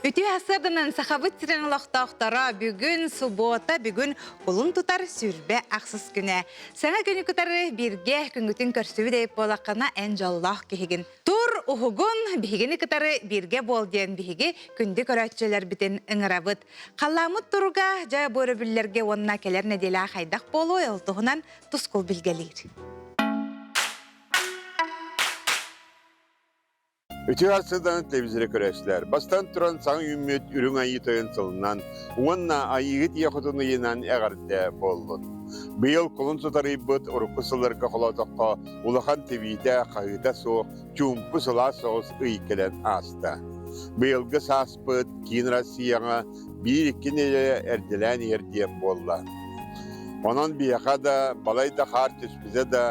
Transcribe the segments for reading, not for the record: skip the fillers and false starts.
Үтүө сарсыарданан Сахабыт сирин олохтоохторо бүгүн суббота, бүгүн кулун тутар сүрбэ ахсыс күнэ. Саҥа күнү кытары бииргэ күҥҥүтүн көрсүбүт эбит буоллаххына эн дьоллоох киһигин. Тур уһугун биһигини кытары бииргэ буол диэн биһиги күндү көрөөччүлэрбитин ыҥырабыт. Халлааммыт туруга дьэ бу өрөбүллэргэ уонна кэлэр нэдиэлэҕэ хайдах буолуой ол туһунан тускул билгэлиир. Үтүө арсыдан телевизоры көрөөччүлэр, бастан туран саҥа үүммүт Үрүҥ Айыы Тойон сылынан уонна Айыыһыт Ийэ Хотун ыйынан эҕэрдэ буоллун. Быйыл кулун сутарыйбыт урукку сылларга холоотоххо улахан тибиитэ, хаһыыта суох, чуумпу сылаас соҕус ый кэлэн ааста. Быйылгы сааспыт киин Россияҕа биир-икки нэдиэлэ эрдэлээн иһэр диэн буолла. Онон биһиэхэ да балай да хаар түспүтэ да,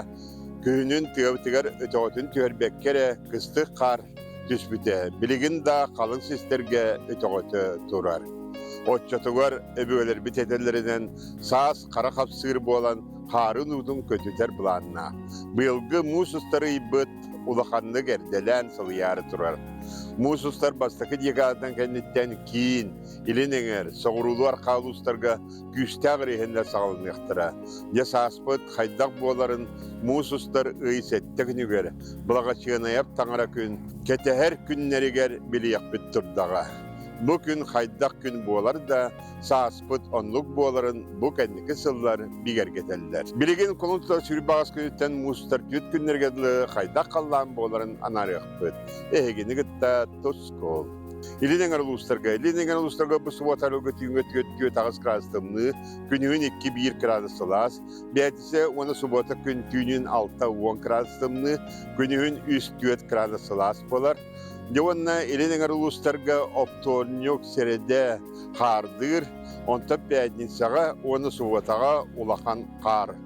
Күһүнүн тыабытыгар өтөҕүтүн түһэрбэккэ эрэ кыстык хаар түспүтэ, билигин да халыҥ систэргэ өтөҕөтө турар. Оччотугар өбүгэлэрбит этэллэринэн саас хара хапсыыр буолан хаарын уутун көтүтэр былааннаах. Быйылгы муус устар ыйбыт улаханнык эрдэлээн сылыйаары турар. Муус устар бастакы декадатын кэнниттэн киин, илин эҥэр, соҕуруулуу архаа улуустарга күүстээх эриэһиннэр саҕаланыахтара. Дьэ сааспыт хайдах буоларын муус устар ый сэттэ күнүгэр Былаҕачыанайап таҥара күн кэтэһэр күннэригэр билиэхпит турдаҕа. Бу күн хайдах күн буолар да, сааспыт оннук буоларын бу кэнники сыллар бигэргэтэллэр. Билигин кулун тутар сүрбаҕас күнүттэн муус устар түөрт күннэргэ дылы хайдах халлаан буоларын анаарыахпыт. Эһигини кытта тускул. Илин эҥэр улуустарга, Илин эҥэр улуустарга бу субуота арылгы түүҥҥэ 4-4 градус тымныы, күнүһүн 2-1 градус сылаас, бээтинсэ уонна субуота күн түүнүн 6-10 градус тымныы, күнүһүн 3-4 градус сылаас буолар. Дьэ уонна Илин эҥэр улуустарга оптуорунньук, сэрэдэ хаардыыр, онтон пятницаҕа уонна субуотаҕа улахан хаар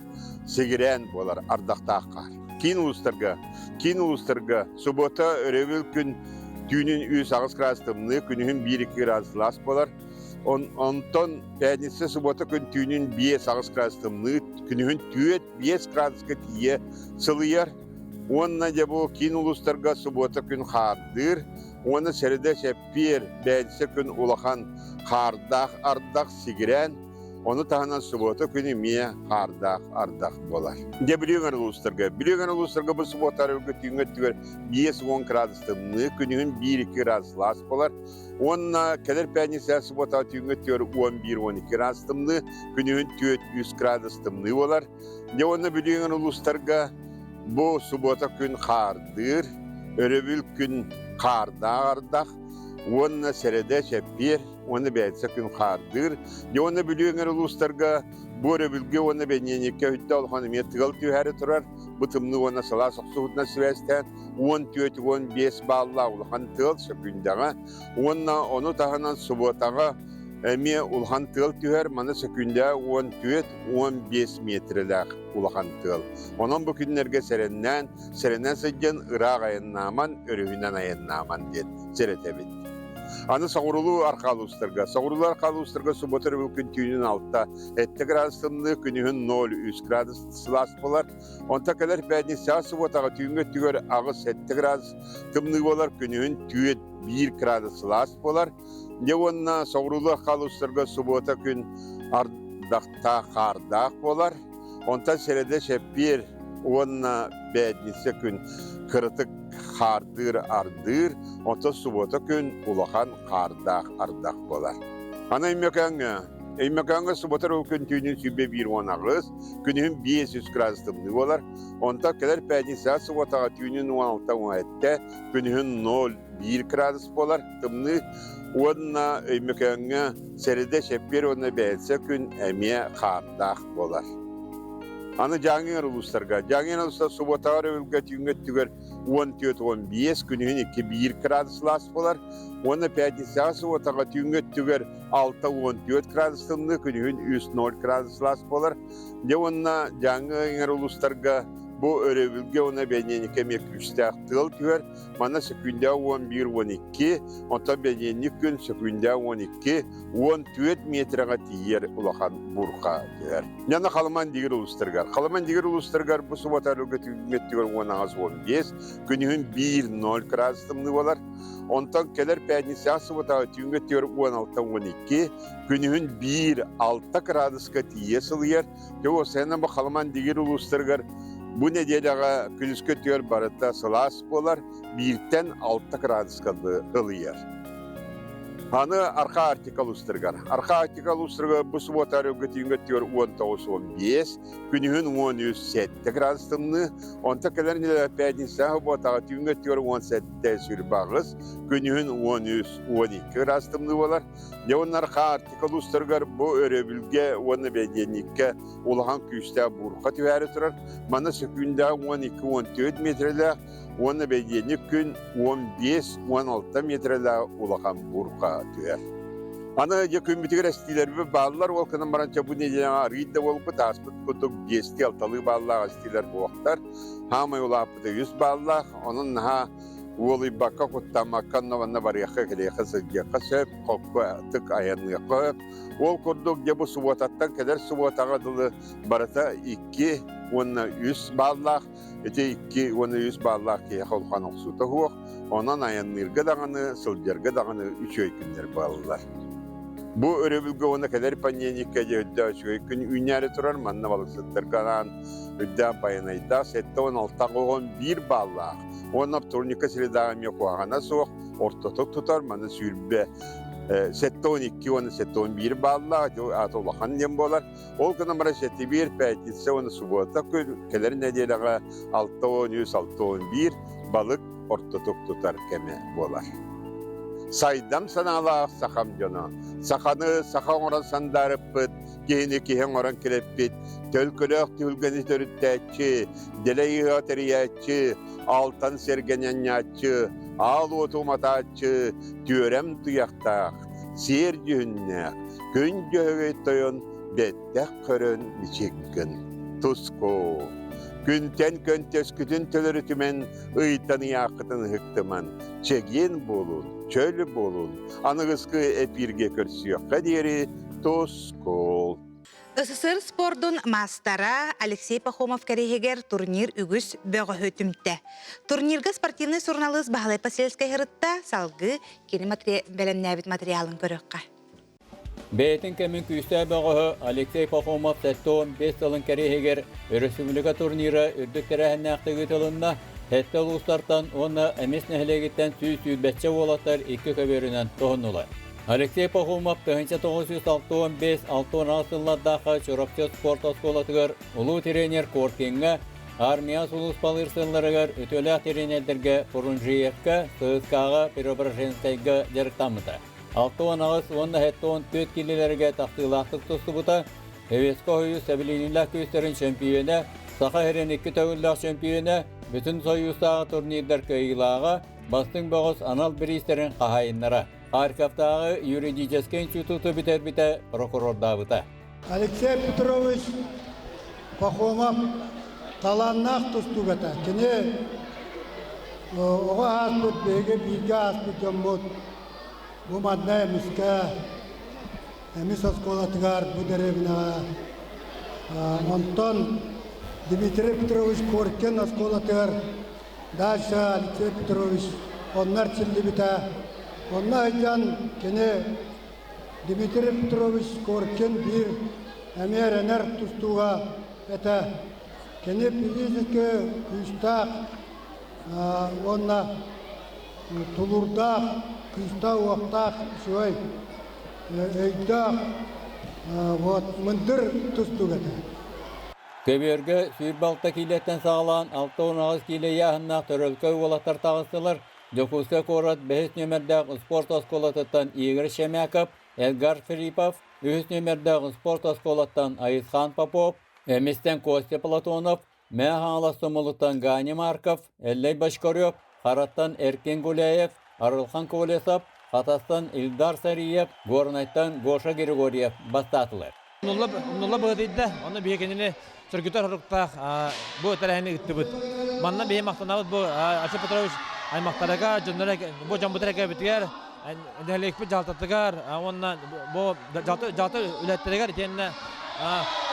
сигирээн буолар, ардахтаах хаар. Киин улуустарга, киин улуустарга субуота өрөбүл күн түүнүн 3-8 градус тымныы, күнүһүн 1-2 градус сылаас буолар. Онтон пятница субуота күн түүнүн 5-8 градус тымныы, күнүһүн 4-5 градуска тиийэ сылыйар. Уонна дьэ бу киин улуустарга субуота күн хаардыыр, уонна сэрэдэ чэппиэр, бээтинсэ күн улахан хаардаах ардах сигирээн, Ону таһынан субуота күн эмиэ хаардаах ардах буолар. Дьэ Бүлүү эҥэр улуустарга. Бүлүү эҥэр улуустарга бу субуота арыгы түүҥҥү өттүгэр 50 градус тымныы, күнүһүн 1-2 градус сылаас буолар. Уонна кэлэр пятница субуота түүҥҥү өттүгэр 11-12 градус тымныы, күнүһүн 4-3 градус тымныы буолар. Дьэ уонна Бүлүү эҥэр улуустарга бу субуота күн хаардыыр, өрөбүл күн хаардаах ардах уонна сэрэдэ чэппиэр уонна бээтинсэ күн хаардыыр. Дьэ уонна Бүлүү эҥэр улуустарга бу өрөбүлгэ уонна бэньиэньиккэ өйдө улахан эмиэ тыал түһээри турар. Бу тымныы уонна сылаас охсуһуутунан сибээстээн 14-15 бааллаах улахан тыал сөкүүндэҕэ уонна ону таһынан субуотаҕа эмиэ улахан тыал түһэр. Маны сөкүүндэҕэ 14-15 миэтирэлээх улахан тыал. Онон бу күннэргэ сэрэннээн, сэрэнэн сылдьан ыраах айаннааман, өрүһүнэн айаннааман диэн сэрэтэбит. Аны соҕурулуу арҕаа улуустарга. Соҕурулуу арҕаа улуустарга суббота өрөбүл күн түүнүн 6, 7 градус тымныы, күнүһүн 0-3 градус сылаас буолар. Онтон кэлэр пятницаҕа субботаҕа түүҥҥү өттүгэр 8-7 градус тымныы буолар, күнүһүн 4-1 градус сылаас буолар. Дьэ уонна соҕуруулуу арҕаа улуустарга суббота күн ардахтаах, хаардаах буолар. Онтон сэрэдэ чэппиэр уонна бээтинсэ күн кыратык хаардыыр ардыыр, онтон субуота күн улахан хаардаах ардах буолар. Аны Өймөкөөҥҥө Өймөкөөҥҥө субуота эрэ күн түүнүн 101 18, күнүһүн 500 градус тымныы буолар. Онтон кэлэр пятницаҕа субуотаҕа түүнүн 16 17, күнүһүн 0-1 градус буолар тымныы. Уонна Өймөкөөҥҥө сэрэдэ чэппиэр уонна бээтинсэ күн эмиэ хаардаах буолар. Аны Дьааҥы улуустарга. Дьааҥы улууста субуотаҕа өрөбүлгэ түүҥҥү өттүгэр 14-15, күнүһүн 2-1 градус сылаас буолар. Уонна пятницаҕа субуотаҕа түүҥҥү өттүгэр 6-14 градус тымныы, күнүһүн 3-0 градус сылаас буолар. Дьэ уонна Дьааҥы эҥэр улуустарга Бу өрөбүлгэ уонна бэнидиэнньиккэ эмиэ күүстээх тыал түһэр. Манна сөкүүндэ 11-12, онтон бэнидиэнньик күн сөкүүндэ 12, 14 миэтэрэҕэ тиийэр улахан буурҕа түһэр. Яна Халыман дигир улуустарыгар. Халыман дигир улуустарыгар бу суббота өрүлгэ түүҥҥү 18-15, күнүһүн 1-0 кыраас тымныы буолар. Онтон кэлэр пятницаҕа субботаҕа түүҥҥү өттүгэр 16-12, күнүһүн 1-6 кыраадыска тиийэ сылыйар. Дьэ, уопсайынан бу Халыман дигир улуустарыгар бу нэдиэлэҕэ күнүскү өттүгэр барыта сылаас буолар, бииртэн 6 кыраадыска ылыйар. Аны Арха Арктика улуустарыгар. Арха Арктика улуустарыгар бу субуота өрөбүлгэ түүҥҥү өттүгэр 19-15, күнүһүн 13-7 градус тымныы, онтон кэлэр нэдиэлэ пятница субуотаҕа түүҥҥү өттүгэр 17-28, күнүһүн 13-12 градус тымныы буолар. Дьэ уонна Арха Арктика улуустарыгар бу өрөбүлгэ уонна бэнидиэнньиккэ улахан күүстээх буурҕа түһээри турар. Манна сөкүүндэҕэ 12-14 миэтэрэлээх уонна бэйдиэнньик күн 15-16 миэтэрэлээх улахан буурҕа түһэр. Аны дьэ күммүтүгэр эстиилэрбит бааллар, ол гынан баран чэ бу нэдиэлэҕэ арыый да буолбут, ааспыт курдук биэстии-алталыы бааллаах эстиилэр буолуохтар. Хаамай улааппыта үс бааллаах, онон наһаа уолуйбакка, куттаммакка онно-манна барыахха, кэлиэххэ, сылдьыахха сөп, хокко тык айанныахха сөп. Ол курдук дьэ бу субуотаттан кэлэр субуотаҕа дылы барыта икки уонна үс бааллаах. Ити 2 уонна 3 бааллаах киһиэхэ улахан охсуута суох, онон айанныырга даҕаны, сылдьарга даҕаны үчүгэй күннэр буолаллар. Бу өрөбүлгэ уонна кэлэр понедельникка дьэ үрдээх үчүгэй күн үүнээри турар, манна балыксыттарга анаан үрдээх байанайдаах 76 11 бааллаах уонна вторникка средаҕа эмиэ куһаҕана суох, ортотук тутар, манна сүүрбэ 72 уонна 71 бааллаах, ити аата улахан диэн буолар. Ол гынан баран сэтибиир, пятница уонна субуота күн кэлэр нэдиэлэҕэ 63, 61 балык ортотук тутар кэмэ буолар. Сайдам санаалаах сахам дьоно, саханы саха оҥорон сандаарыппыт, киһини киһи оҥорон килэппит, төлкөлөөх түһүлгэни төрүттээччи, дэлэй ыһыаҕы тэрийээччи, алтан сэргэни анньааччы, аал уоту уматааччы, түөрэм туйахтаах, сиэр дьүһүннээх, күн дьөһөгөй тойон бэттэх көрөн мичик гын, туску. Күнтэн көнтөскүтүн төлөрүтүмэн, ыйтан ыйааххытын ыһыктыман, чэгиэн буолун, чөл буолун, аныгыскы эпииргэ көрсүөххэ диэри тускул. СССР спордун маастара Алексей Пахомов кэриэһигэр турнир үгүс бөҕөһү түмтэ. Турнирга спортивнай суруналыыс Баһылай Посельскай сырытта, салгыы кини бэлэмнээбит материалын көрүөххэ. Бэйэтин кэмин күүстээх бөҕөһө Алексей Пахомов 75 сылын кэриэһигэр өрөспүүбүлүкэ турнира үрдүк тэрээһиннээхтик ыытылынна. Сэттэ улуустартан уонна Эмис нэһилиэгиттэн 120 уолаттар икки көбүөрүнэн туһуннулар. Алексей Пахомов 1965-66 сыллардаахха Чурапчы спорт оскуолатыгар улуу тренер Коркиҥҥа армия сулууспалыыр сылларыгар үтүөлээх тренердэргэ Фрунжиевка, ЦСКА-ҕа, Преображенскайга дьарыктаммыта. 68 уонна 74 киилэлэргэ тахсыылаахтык тустубута. Советскай Союз сэбилиниилээх күүстэрин чөмпүйүөнэ, Саха сирин икки төгүллээх чөмпүйүөнэ, Бүтүн Союзтааҕы турнирдар кыайыылааҕа, бастыҥ бөҕөс анал бириистэрин хаһаайыннара. Харьковтааҕы юридическай институту бүтэрбитэ, прокурордаабыта. Алексей Петрович Пахомов талааннаах тустуук этэ. Кини оҕо ааспыт, биһиги бииргэ ааспыт дьоммут бу манна Эмискэ, Эмис оскуолатыгар бу дэриэбинэҕэ онтон Дмитрий Петрович Коркин оскуолатыгар дальше Алексей Петрович онно эрчиллибитэ. Онно сылдьан кини Дмитрий Петрович Коркин биир эмиэ эрэнэр тустууга этэ. Кини физически күүстээх уонна тулуурдаах, күүстээх-уохтаах, үчүгэй өйдөөх, вот, мындыр тустуук этэ. Көбүөргэ 126 киилэттэн саҕалаан 68 киилэ ыйааһыннаах төрөлкөй уолаттар таҕыстылар. Дьокуускай куорат бэһис нүөмэрдээх спорт оскуолатыттан Игорь Шемяков, Эдгар Филиппов, үһүс нүөмэрдээх спорт оскуолаттан Айысхан Попов, Эмистэн Костя Платонов, Мэҥэ Хаҥалас Тумулуттан Ганя Марков, Эллэй Бочкарев, Хараттан Эркин Гуляев, Арылхан Колесов, Хатастан Ильдар Сариев, Горнайтан Гоша Григорьев бастаатылар. Умнулла быһыытыйда, онно биһи кинини сөргүтэр соруктаах бу тэрээһини ыыттыбыт. Манна биһи махтанабыт бу Арсен Петрович аймахтарыгар, дьонноро бу дьоммутугар кэлбитигэр, нэһилиэкпит дьаһалтатыгар уонна бу дьаһалта үлэһиттэригэр итиэннэ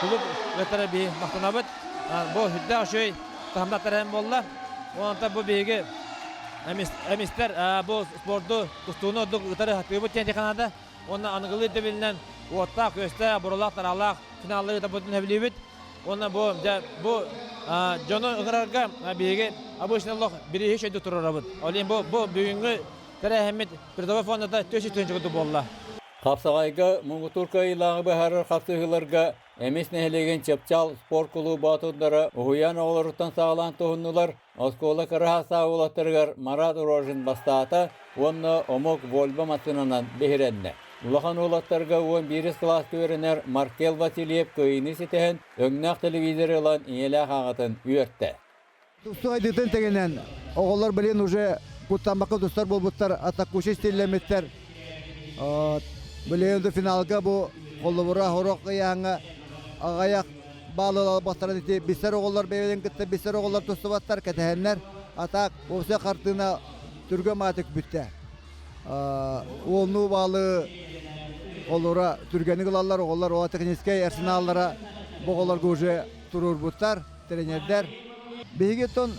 кулууп үлэһиттэрэ биһи махтанабыт. Бу сүрдээх үчүгэй таһымнаах тэрээһин буолла. Онтон бу биһиги эмистэр бу спорду, тустууну ордук ыытары сатыыбыт диэн наада. Уонна аныгылыы ирдэбилинэн уоттаах-күөстээх, бурулаах-тараалаах финаллары ыытарбытын сөбүлүүбүт. Уонна бу дьэ бу дьону ыҥырарга биһиги обычно олох бирииһи үчүгэйдик туруорабыт. Ол иһин бу бу бүгүҥҥү тэрээһиммит призовой фондата 400 курдук буолла. Хапсаҕайга муҥутуур кыайыылааҕы быһаарар хапсыһыыларга Эмис нэһилиэгин Чыпчаал спорт кулууп боотурдара уһуйаан оҕолоруттан саҕалаан туһуннулар. Оскуола кыра саа уолаттарыгар Марат Рожин бастаата уонна омук Вольво массыынанан биһирэннэ. Улахан уолаттарга 11 кылааска үөрэнэр Маркел Васильев кыайыыны ситиһэн, өҥнөөх телевизор ылан ийэлээх аҕатын үөртэ. Тустуу айдыытын тэҥинэн оҕолор билин уже куттаммакка тустар буолбуттар, атаккучи стиллэммиттэр. Билигин финалга бу холобура хорох ыйааҥҥа аҕыйах баалы албастарын ити биссэр оҕолор бэйэлэрин кытта биссэр оҕолор тустубаттар кэтэһэннэр атаак уопсай хартыына түргэн маатык бүттэ. Уоннуу баалы олора түргэник ылаллар оҕолор оҕо техническэй арсеналлара бу оҕолорго уже туруорбуттар тренердэр. Биһиги оттон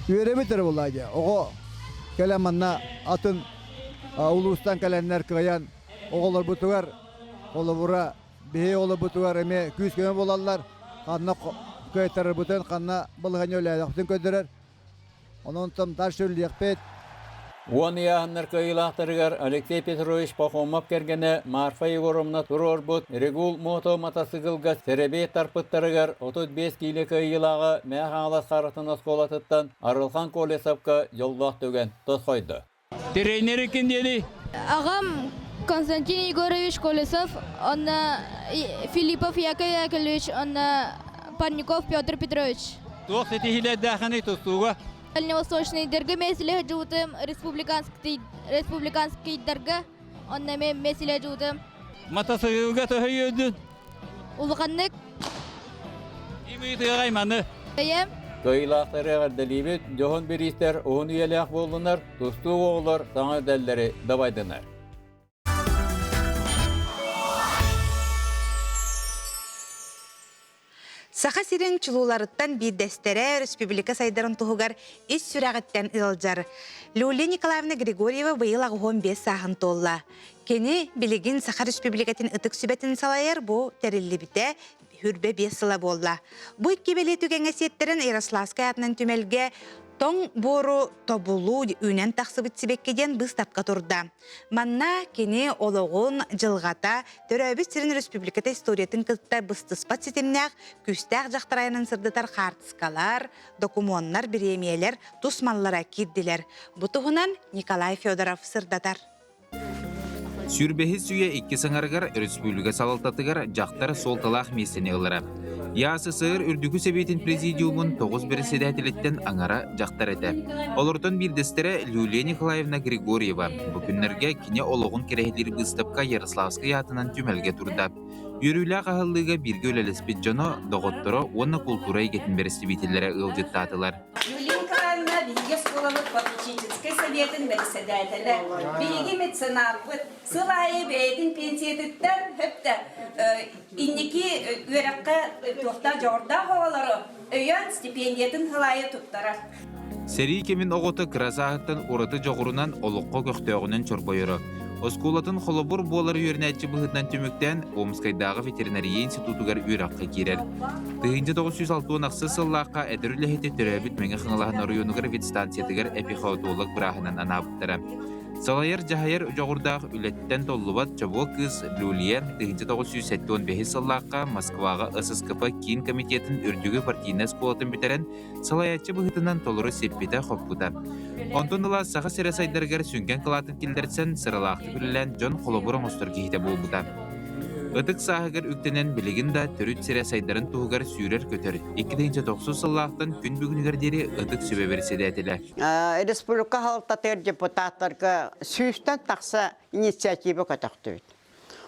үөрэбит эрэ буоллаа дии. Оҕо кэлэн манна атын улуустан кэлэннэр кыайан оҕолорбутугар холобура биһи оҕолорбутугар эмиэ күүс-көмө буолаллар. Ханна кыайтарарбытын, ханна балаһыанньа үлэлээхпитин көрдөрөр. Онон дальше үлэлиэхпит. Уон ыйааһыннар кыайыылаахтарыгар Алексей Петрович Пахомов кэргэнэ Марфа Егоровна туруорбут Регул Мото матасыгылга сэрэбиэй тарпыттарыгар 35 киилэ кыайыылааҕа Мэҥэ Хаҥалас Харатын оскуолатыттан Арылхан Колесовка дьоллоох түгэн тосхойдо. Тренери ким диэний? Аҕам Константин Егорович Колесов, онно Филиппов Яков Яковлевич, онно Парников Петр Петрович. Туох ситиһиилэрдээхиний тустууга? Дальневосточныйдарга меселе жуутум, республиканский республиканскийдарга онно мен меселе жуутум. Матасыгылга төһө үөрдүн? Улаханнык. Ким ыйытыаҕай маны? Бэйэм. Кыайыылаахтары эҕэрдэлиибит, дьоһун бириистэр уһун үйэлээх буоллунар, тустуу оҕолор саҥа үрдэллэри дабайдынар. Саха сирин чулууларыттан биирдэстэрэ республика сайдарын туһугар ис сүрэҕиттэн ыалдьар. Люлия Николаевна Григорьева быйыл 85 сааһын туолла. Кини билигин Саха Республикатын Ытык Сүбэтин салайар бу тэриллибитэ хүрбэ биэс сыла буолла. Бу икки бэлиэ түгэҥҥэ сиэттэрэн Ярославскай аатынан түмэлгэ тоҥ буору тобулуу үүнэн тахсыбыт сибэкки диэн быыстапка турда. Манна кини олоҕун дьылҕата, төрөөбүт сирин республиката историятын кытта быстыспат ситимнээх күүстээх дьахтар айанын сырдатар хаартыскалар, докумуоннар, бириэмийэлэр тус маллара киирдилэр. Бу туһунан Николай Федоров сырдатар. Сүүрбэһис үйэ иккис аҥарыгар өрөспүүбүлүкэ салалтатыгар дьахтар суолталаах миэстэни ылара. ЯССР Үрдүкү Сэбиэтин Президиумун тоҕус бэрэссэдээтэлиттэн аҥара дьахтар этэ. Олортон биирдэстэрэ Люлия Николаевна Григорьева. Бу күннэргэ кини олоҕун кэрэһилиир быыстапка Ярославскай аатынан түмэлгэ турда. Үөрүүлээх аһыллыыга бииргэ үлэлэспит дьоно, доҕотторо уонна култуура эйгэтин бэрэстэбиитэллэрэ ыалдьыттаатылар. Юлия Николаевна биһиги оскуолабыт попечительскай советын бэрэссэдээтэлэ. Биһиги меценаппыт. Сыл аайы бэйэтин пенсиятыттан хөптө инники үөрэххэ туохтаах дьоҕурдаах оҕолору өйөөн стипендиятын сыл аайы туттарар. Сэрии кэмин оҕото кыра сааһыттан ураты дьоҕурунан олоххо көхтөөҕүнэн чорбойоро. Оскуолатын холобур буолар үөрэнээччи быһыытынан түмүктээн Омскайдааҕы ветеринария институтугар үөрэххэ киирэр. 1968 сыллаахха эдэр үлэһити төрөөбүт Мэҥэ Хаҥалаһын оройуонугар ветстанциятыгар эпихоотолог бырааһынан анаабыттара. Салайар-дьаһайар дьоҕурдаах үлэттэн толлубат чобуо кыыс Люлия 1975 сыллаахха Москваҕа ССКП Киин комитетын үрдүгү партийнай оскуолатын бүтэрэн салайааччы быһыытынан толору сиппитэ-хоппута. Онтон ыла Саха сирэ сайдарыгар сүҥкэн кылаатын киллэрсэн, сыралаахтык үлэлээн дьон холобур оҥостор киһитэ буолбута. Ытык сааһыгар үктэнэн билигин да төрүт сирэ сайдарын туһугар сүүрэр-көтөр, 2009 сыллаахтан күн бүгүнүгэр диэри Ытык сүбэ бэрэссэдээтэлэ. Республика салалтатыгар депутаттарга сүүстэн тахса инициатива көтөхтүбүт.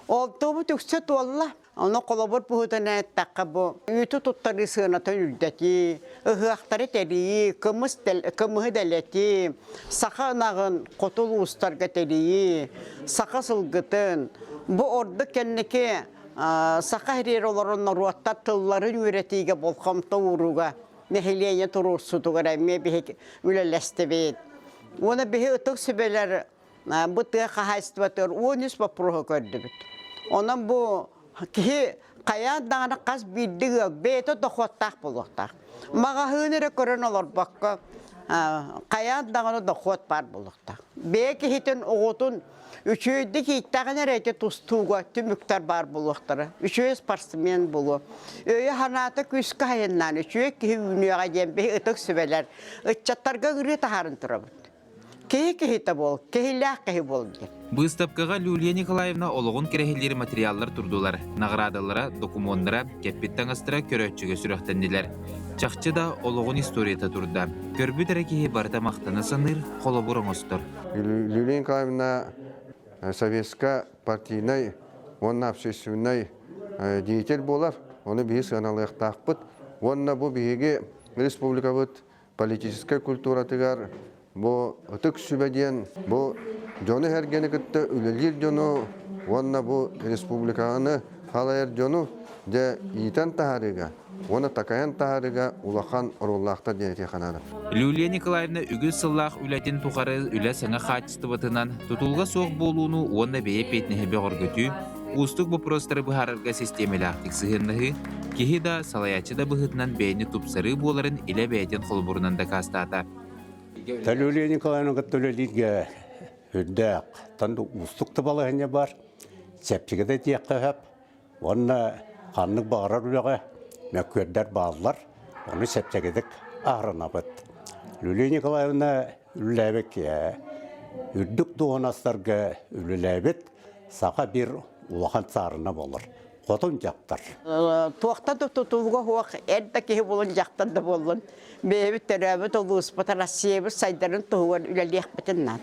Олтуобут үксэ туолла. Ону холобур быһыытынан эттэххэ, бу үүтү туттарыы сыанатын үрдэтии, ыһыахтары тэрийии, кымыс кымыһы дэлэтии, саха ынаҕын хоту улуустарга тэрийии, саха сылгытын, бу ордук кэнники саха сиригэр олорор норуоттар тылларын үөрэтиигэ болҕомто уурууга нэһилиэнньэ туруорсуутугар эмиэ биһиги үлэлэстибит. Уонна биһи ытык сүбэлэр бу тыа хаһаайыстыбатыгар 13 боппуруоһу көрдүбүт. Онон бу киһи хайаан даҕаны хас биирдии ыал бэйэтэ дохуоттаах буолуохтаах. Маҕаһыын эрэ көрөн олорбокко хайаан даҕаны дохуот баар буолуохтаах. Бэйэ киһитин оҕотун үчүгэйдик ииттэҕинэ эрэ ити тустууга түмүктэр баар буолуохтара. Үчүгэй спортсмен буолуо. Өйө-санаата күүскэ айаннаан үчүгэй киһи үүнүөҕэ диэн биһи ытык сүбэлэр ыччаттарга ырыы таһааран турабыт. Киһи киһитэ буол, киһилээх киһи буол диэн. Быыстапкаҕа Люлия Николаевна олоҕун кэрэһилиир материаллар турдулар, наҕараадалара, докумуоннара, кэппит таҥастара көрөөччүгэ сүрэхтэннилэр. Чахчы да олоҕун историята турда. Көрбүт эрэ киһи барыта махтана саныыр, холобур оҥостор. Люлия Николаевна советскай партийнай уонна общественнай деятель буолар. Ону биһи сыаналыахтаахпыт. Уонна бу биһиги республикабыт политическай культуратыгар бу ытык сүбэ диэн бу дьону сэргэни кытта үлэлиир дьону уонна бу республиканы халайар дьону дьэ иитэн таһаарыыга уонна такайан таһаарыыга улахан оруоллаахтар диэн этиэххэ наада. Люлия Николаевна үгүс сыллаах үлэтин тухары үлэ саҥа хаачыстыбатынан тутулга суох буолууну уонна бэйэ эппиэтинэһи бөҕөргөтүү, уустук боппуруостары быһаарарга систиэмэлээхтик сыһыаннаһыы, киһи да, салайааччы да быһыытынан бэйэни тупсарыы буоларын илэ бэйэтин холобурунан дакаастаата. Люлия Николаевна кытта үлэлииргэ үрдээх, тан уустук да балаһыанньа бар, чэпчэки да диэххэ сөп. Уонна ханнык баҕарар үлэҕэ мөккүөрдэр бааллар, ону чэпчэкитик аһарынабыт. Люлия Николаевна үлэлээбит үрдүк дуоһунастарга үлэлээбит саха биир улахан саарына буолар. Хотун дьахтар. Туохтан да тутулуга суох эр да киһи буолун, дьахтар да буоллун, бэйэбит төрөөбүт улууспут Россиябыт сайдарын туһугар үлэлиэхпитин наада.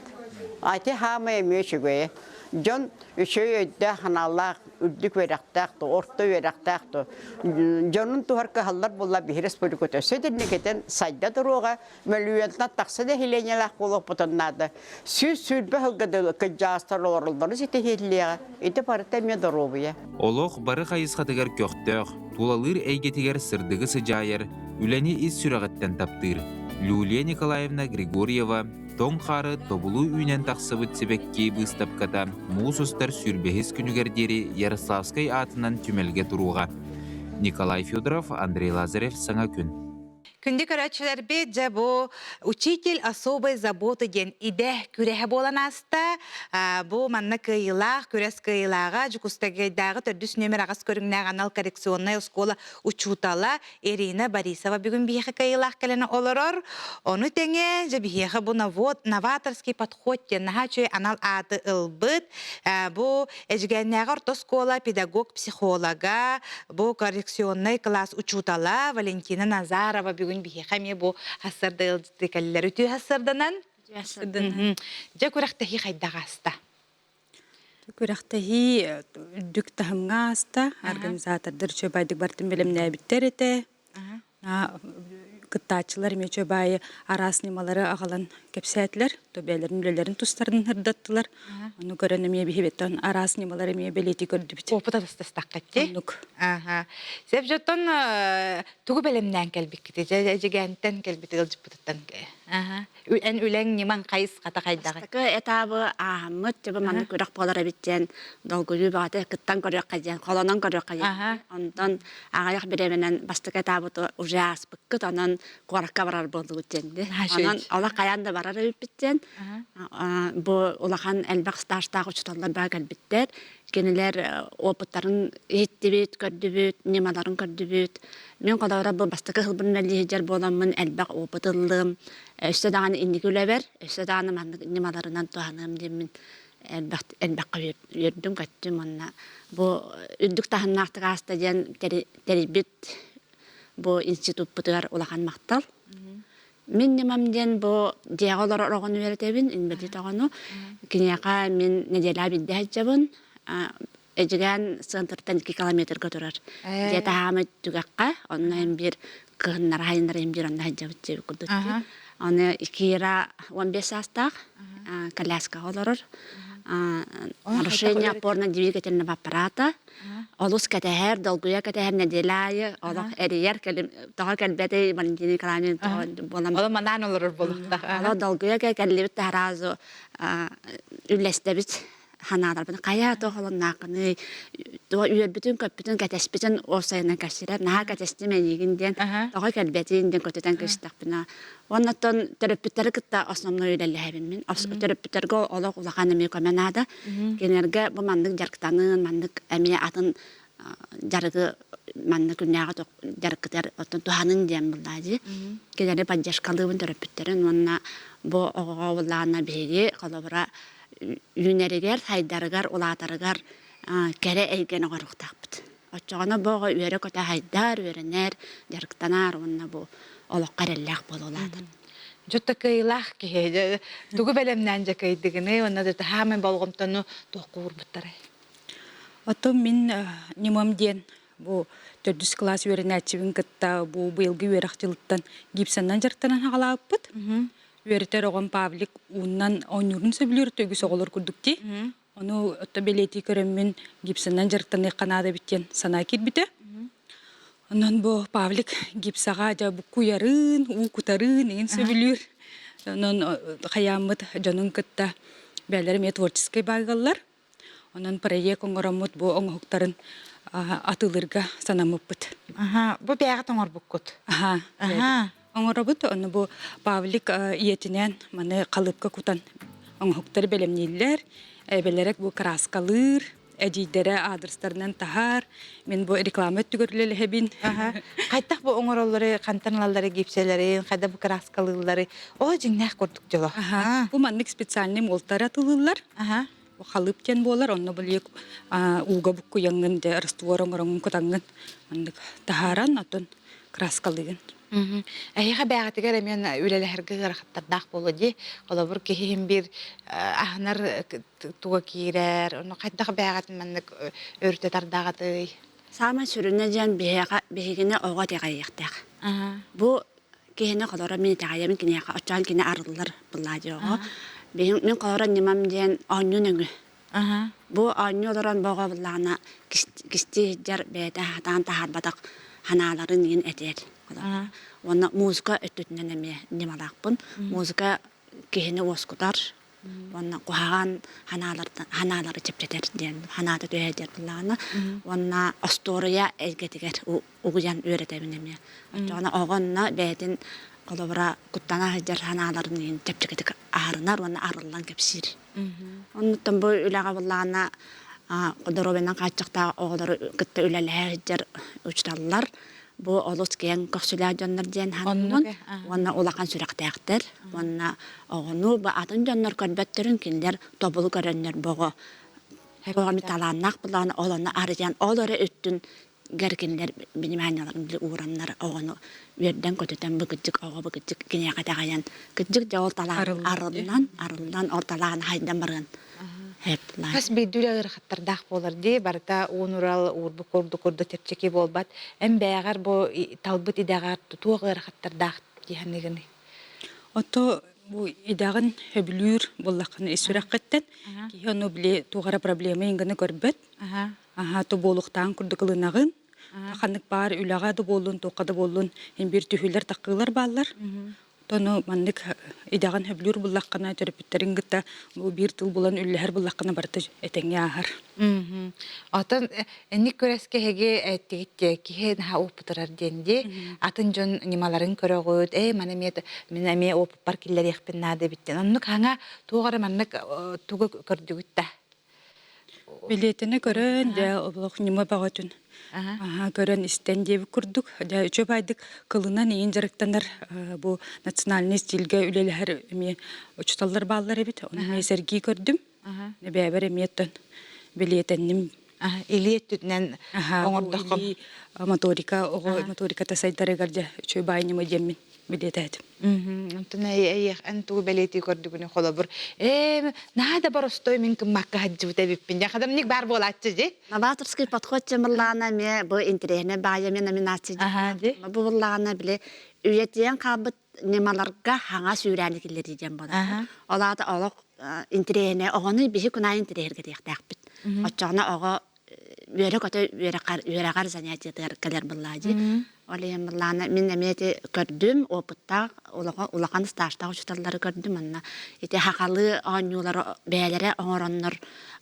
Ати хаамай эмиэ үчүгэйэ. Дьон үчүгэй өйдөөх-санаалаах, үрдүк үөрэхтээх да, орто үөрэхтээх да, дьонун туһар кыһаллар буолла биһи республиката өссө инникитин сайда туруоҕа, мөлүйүөнтэн тахса нэһилиэнньэлээх буолуохпутун наада. 120 сылга дылы кырдьаҕастар олороллорун ситиһиллиэҕэ. Ити барыта эмиэ доруобуйа. Олох бары хайысхатыгар көхтөөх, тулалыыр эйгэтигэр сырдыгы сыдьаайар, үлэни ис сүрэҕиттэн таптыыр. Люлия Николаевна Григорьева тоҥ хаары тобулу үүнэн тахсыбыт сибэкки быыстапката муус устар сүүрбэһис күнүгэр диэри Ярославскай аатынан түмэлгэ туруоҕа. Николай Федоров, Андрей Лазарев «Саҥа күн». Күндү көрөөччүлэрбит, дьэ бу «Учитель особой заботы» диэн идэ күрэһэ буолан ааста. Бу манна кыайыылаах, күрэс кыайыылааҕа Дьокуускайдааҕы төрдүс нүөмэр аҕыс көрүҥнээх анал коррекционнай оскуола учуутала Ирина Борисова бүгүн биһиэхэ кыайыылаах кэлэн олорор. Ону тэҥэ, дьэ биһиэхэ бу новаторский подход диэн наһаа үчүгэй анал ааты ылбыт. Бу Эдьигээннээҕи орто оскуола педагог-психолога, бу коррекционнай кылаас учуутала Валентина Назарова бүгүн биһиэхэ эмиэ бу хассарда ыалдьыттыы кэллилэр. Үтүө хассарданан. Дьэ күрэхтэһии хайдах ааста? Күрэхтэһии үрдүк таһымҥа ааста. Организатордар үчүгэйдик барытын бэлэмнээбиттэр этэ. Кыттааччылар эмиэ үчүгэй араас ньымалары аҕалан кэпсээтилэр, бэйэлэрин үлэлэрин тустарын сырдаттылар. Ону көрөн эмиэ биһибиттэн араас ньымалары эмиэ бэлиэтии көрдүбүт. Опыт атастастаххыт дии. Оннук. Аха. Сөп дьоттон тугу бэлэмнээн кэлбиккитий? Дьэ, кэлбит ыалдьыппытыттан. Аха. Эн үлэҥ ньымаҥ хайысхата хайдаҕый? Бастакы этабы ааһаммыт, дьэ бу маннык күрэх буолар эбит диэн долгуйуу бөҕөтө кыттан көрүөххэ диэн, холонон көрүөххэ диэн. Онтон аҕыйах бириэмэнэн бастакы этабыты уже ааспыккыт, онон куоракка барар буоллугут диэн. Онон олох хайаан да барар эбиппит диэн. Бу улахан элбэх стажтаах учууталлар баа кэлбиттэр. Кинилэр опыттарын иһиттибит, көрдүбүт, ньымаларын көрдүбүт. Мин холобура бу бастакы сылбын үлэлии сылдьар буоламмын элбэх опыт ыллым. Өссө даҕаны инники үлэбэр, өссө даҕаны маннык ньымаларынан туһаныам диэммин элбэх элбэххэ үөрдүм-көттүм уонна бу үрдүк таһымнаахтык ааста диэн тэрийбит бу институппутугар улахан махтал. Мин ньымам диэн бу дьиэҕэ олорор оҕону үөрэтэбин, инбэлиит оҕону. Киниэхэ мин нэдиэлэҕэ биирдэ сылдьабын. Эдьигээн центртан 2 километрга турар. Дьиэ таһаамы түгэххэ, онно эн биир кыһыннара хайыннара эн биир онно сылдьабыт диэбит курдук. Аны Кира 15 саастаах, коляскаҕа олорор. Нарушение опорно-двигательного аппарата. Олус кэтэһэр, долгуйа кэтэһэр нэдиэлэ аайы олох эрийэр, тоҕо кэлбэтий Валентина Николаевна тоҕо буолан. Оло манаан олорор буолуохтаах. Оло долгуйа кэллибит да сразу үллэстэбит ханааларбын хайа туох олоннааххыный үөрбүтүн көппүтүн кэтэспитин уопсайынан кэпсирэр наһаа кэтэстим эйигин диэн тоҕо кэлбэтин диэн көтүтэн кэбистэхпинэ уоннаттан төрөппүттэри кытта основной үлэлэһэбин мин төрөппүттэргэ олох улахан эмиэ көмө наада кинилэргэ бу маннык дьарыктанын маннык эмиэ атын дьарыгы манна күннээҕи дьарыккытыгар оттон туһанын диэн буллаа дии. Кинилэри поддержкалыыбын төрөппүттэрин уонна бу оҕоҕо буллаҕына биһиги холобура үүнэригэр, сайдарыгар, улаатарыгар кэрэ эйгэни оҥоруохтаахпыт. Оччоҕуна бу оҕо үөрэ-көтө сайдар, үөрэнэр, дьарыктанар уонна бу олоххо эрэллээх буола улаатар. Дьутта кыайыылаах киһи тугу бэлэмнээн дьэ кыайдыгыный уонна да хаамай болҕомтону туохха уурбуттарай? Оттон мин ньымам диэн бу төрдүс кылаас үөрэнээччибин кытта бу быйылгы үөрэх дьылыттан гипсанан дьарыктанан хаҕалаабыппыт. Үөрэтэр оҕом Павлик ууннан оонньуурун сөбүлүүр үгүс оҕолор курдук дии. Ону отто бэлиэтии көрөммүн гипсанан дьарыктаныахха наада эбит диэн санаа киирбитэ. Онон бу Павлик гипсаҕа дьэ буккуйарын, уу кутарын иҥин сөбүлүүр. Онон хайааммыт дьонун кытта бэйэлэрэ эмиэ творческай баайгаллар. Онон проект оҥороммут бу оҥоһуктарын атыылыырга санаммыппыт. Аха, бу бэйэҕит оҥорбуккут. Аха, оҥоробут. Ону бу Павлик ийэтинээн маны халыыпка кутан оҥоһуктары бэлэмнииллэр. Эбэлэрэ бу кырааскалыыр, эдьиийдэрэ аадырыстарынан таһаар. Мин бу реклама өттүгэр үлэлэһэбин. Хайдах бу оҥороллору, хантан ылаллары гипсэлэрин, хайдах бу кырааскалыыллары, оо дьиҥнээх курдук дьоло. Бу маннык специальный муолтары атылыыллар. Халыып диэн буолар, онно били ууга буккуйаҥҥын, дэ раствор оҥороҥҥун кутаҥҥын маннык таһааран, оттон краскалыыгын. Эһиэхэ бэйэҕитигэр эмиэ үлэлэһэргэ ыарахаттардаах буолуо дии. Холобур, киһи иһин биир аһынар туга киирэр, ону хайдах бэйэҕитин маннык өрүтэ тардаҕытый? Саамай сүрүнэ диэн биһиэхэ биһигини оҕо итэҕэйиэхтээх. Бу киһини холоро мин итэҕэйэбин киниэхэ оччоон кини арыллар былаадьыоҕа. Мин холоро ньымам диэн оонньуу нөҥүө. Бу оонньуу олорон бу оҕо буллаҕына кистии сылдьар бэйэтэ сатаан таһаарбатах санааларын иин этэр. Уонна музыка өттүтүнэн эмиэ ньымалаахпын. Музыка киһини уоскутар уонна куһаҕан ханаалары чэпчэтэр диэн ханаата түһэ диэн буоллаҕына уонна остуоруйа эйгэтигэр угуйан үөрэтэбин эмиэ оччоҕуна оҕо онно бэйэтин холобура куттана сылдьар санааларын иһин чэпчэкитик аһарынар уонна арыллан кэпсиир оннуттан бу үлэҕэ буоллаҕына доруобуйанан хааччахтаах оҕолору кытта үлэлэһэ сылдьар учууталлар бу олус киэҥ көхсүлээх дьоннор диэн саныыбын уонна улахан сүрэхтээхтэр уонна оҕону бу атын дьоннор көрбөттөрүн кинилэр тобулу көрөннөр боҕо оҕону талааннаах былааны ол ону арыйан ол эрэ өттүн гэр кинилэр вниманиеларын били уураннар оҕону үөрдэн көтүтэн бу кырдьык оҕо бу кырдьык киниэхэ итэҕэйэн кырдьык дьэ ол талаан арыллан арыллан ол талаан хайдан барыан Хас биирдии үлэ ыарахаттардаах буолар дии, барыта уун-урал уурбут курдук курдук чэпчэки буолбат. Эн бэйэҕэр бу талбыт идэҕэр туох ыарахаттардаах дии саныыгыный? Ото бу идэҕин сөбүлүүр буоллаххына ис сүрэххиттэн киһи ону били туох эрэ проблема иҥганы көрбөт. Аха то буолуохтаан курдук ылынаҕын. Ханнык баар үлэҕэ да буоллун, туохха да буоллун, ин биир түһүүлэр-таххыылар бааллар. Тону маннык идэҕин сөбүлүүр буллаххына, төрөппүттэриҥ кытта бу биир тыл булан үллэһэр буллаххына барыта этэҥҥэ ааһар. Оттон инник күрэскэ эһиги эттигит дии, киһи наһаа опытырар диэн дии. Атын дьон ньымаларын көрөҕүт, ээ маны эмиэ мин эмиэ опыппар киллэриэхпин наада эбит диэн. Оннук хаҥа туох эрэ маннык тугу көрдүгүт да? Билиэтини көрөн, дьэ, олох ньыма бөҕөтүн көрөн истэн диэбит курдук, дьэ, үчүгэй баайдык кылынан иин дьарыктанар бу национальный стильгэ үлэлэһэр эмиэ учууталлар бааллар эбит. Ону эмиэ сэргии көрдүм. Бэйэбэр эмиэ оттон билиэтэнним. Илии өттүнэн оҥордоххо моторика оҕо моториката сайдарыгар дьэ үчүгэй баай ньыма диэммин. билиэтээтим. Онтон эйиэх эн тугу бэлиэтии көрдүгүнүй холобур ээ наһаа да боростой мин кыммакка сылдьыбыт эбиппин дьэ хадамник баар буолааччы дии Новаторский подход чымыллаана эмиэ бу интэриэһинэй баайа эмиэ номинация бу буллаҕына били үйэтийэн хаалбыт ньымаларга хаҥас үүрээни киллэрии диэн буолар. Ол аата олох интэриэһинэй оҕону биһи күн аайы интэриэһиргэтиэхтээхпит. Оччоҕуна оҕо үөрэ-көтө үөрэҕэр занятиетыгар кэлэр быллаа дии. Ол иһин быллаана мин эмиэ ити көрдүм, опыттаах улахан стажтаах учууталлары көрдүм. Онно ити хахалыы оонньуулары бэйэлэрэ оҥороннор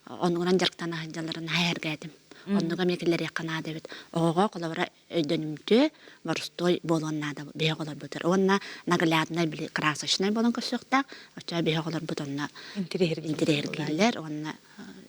оннугунан дьарыктана сылдьалларын сэһэргээтим. Оннуга эмиэ киллэриэххэ наада эбит. Оҕоҕо холобура өйдөнүмтүө, боростуой буолуон наада биһи оҕолорбутугар. Уонна нагляднай били красочнай буолан көрсүөхтээх. Оччоҕо биһи оҕолорбут онно интэриэһиргииллэр уонна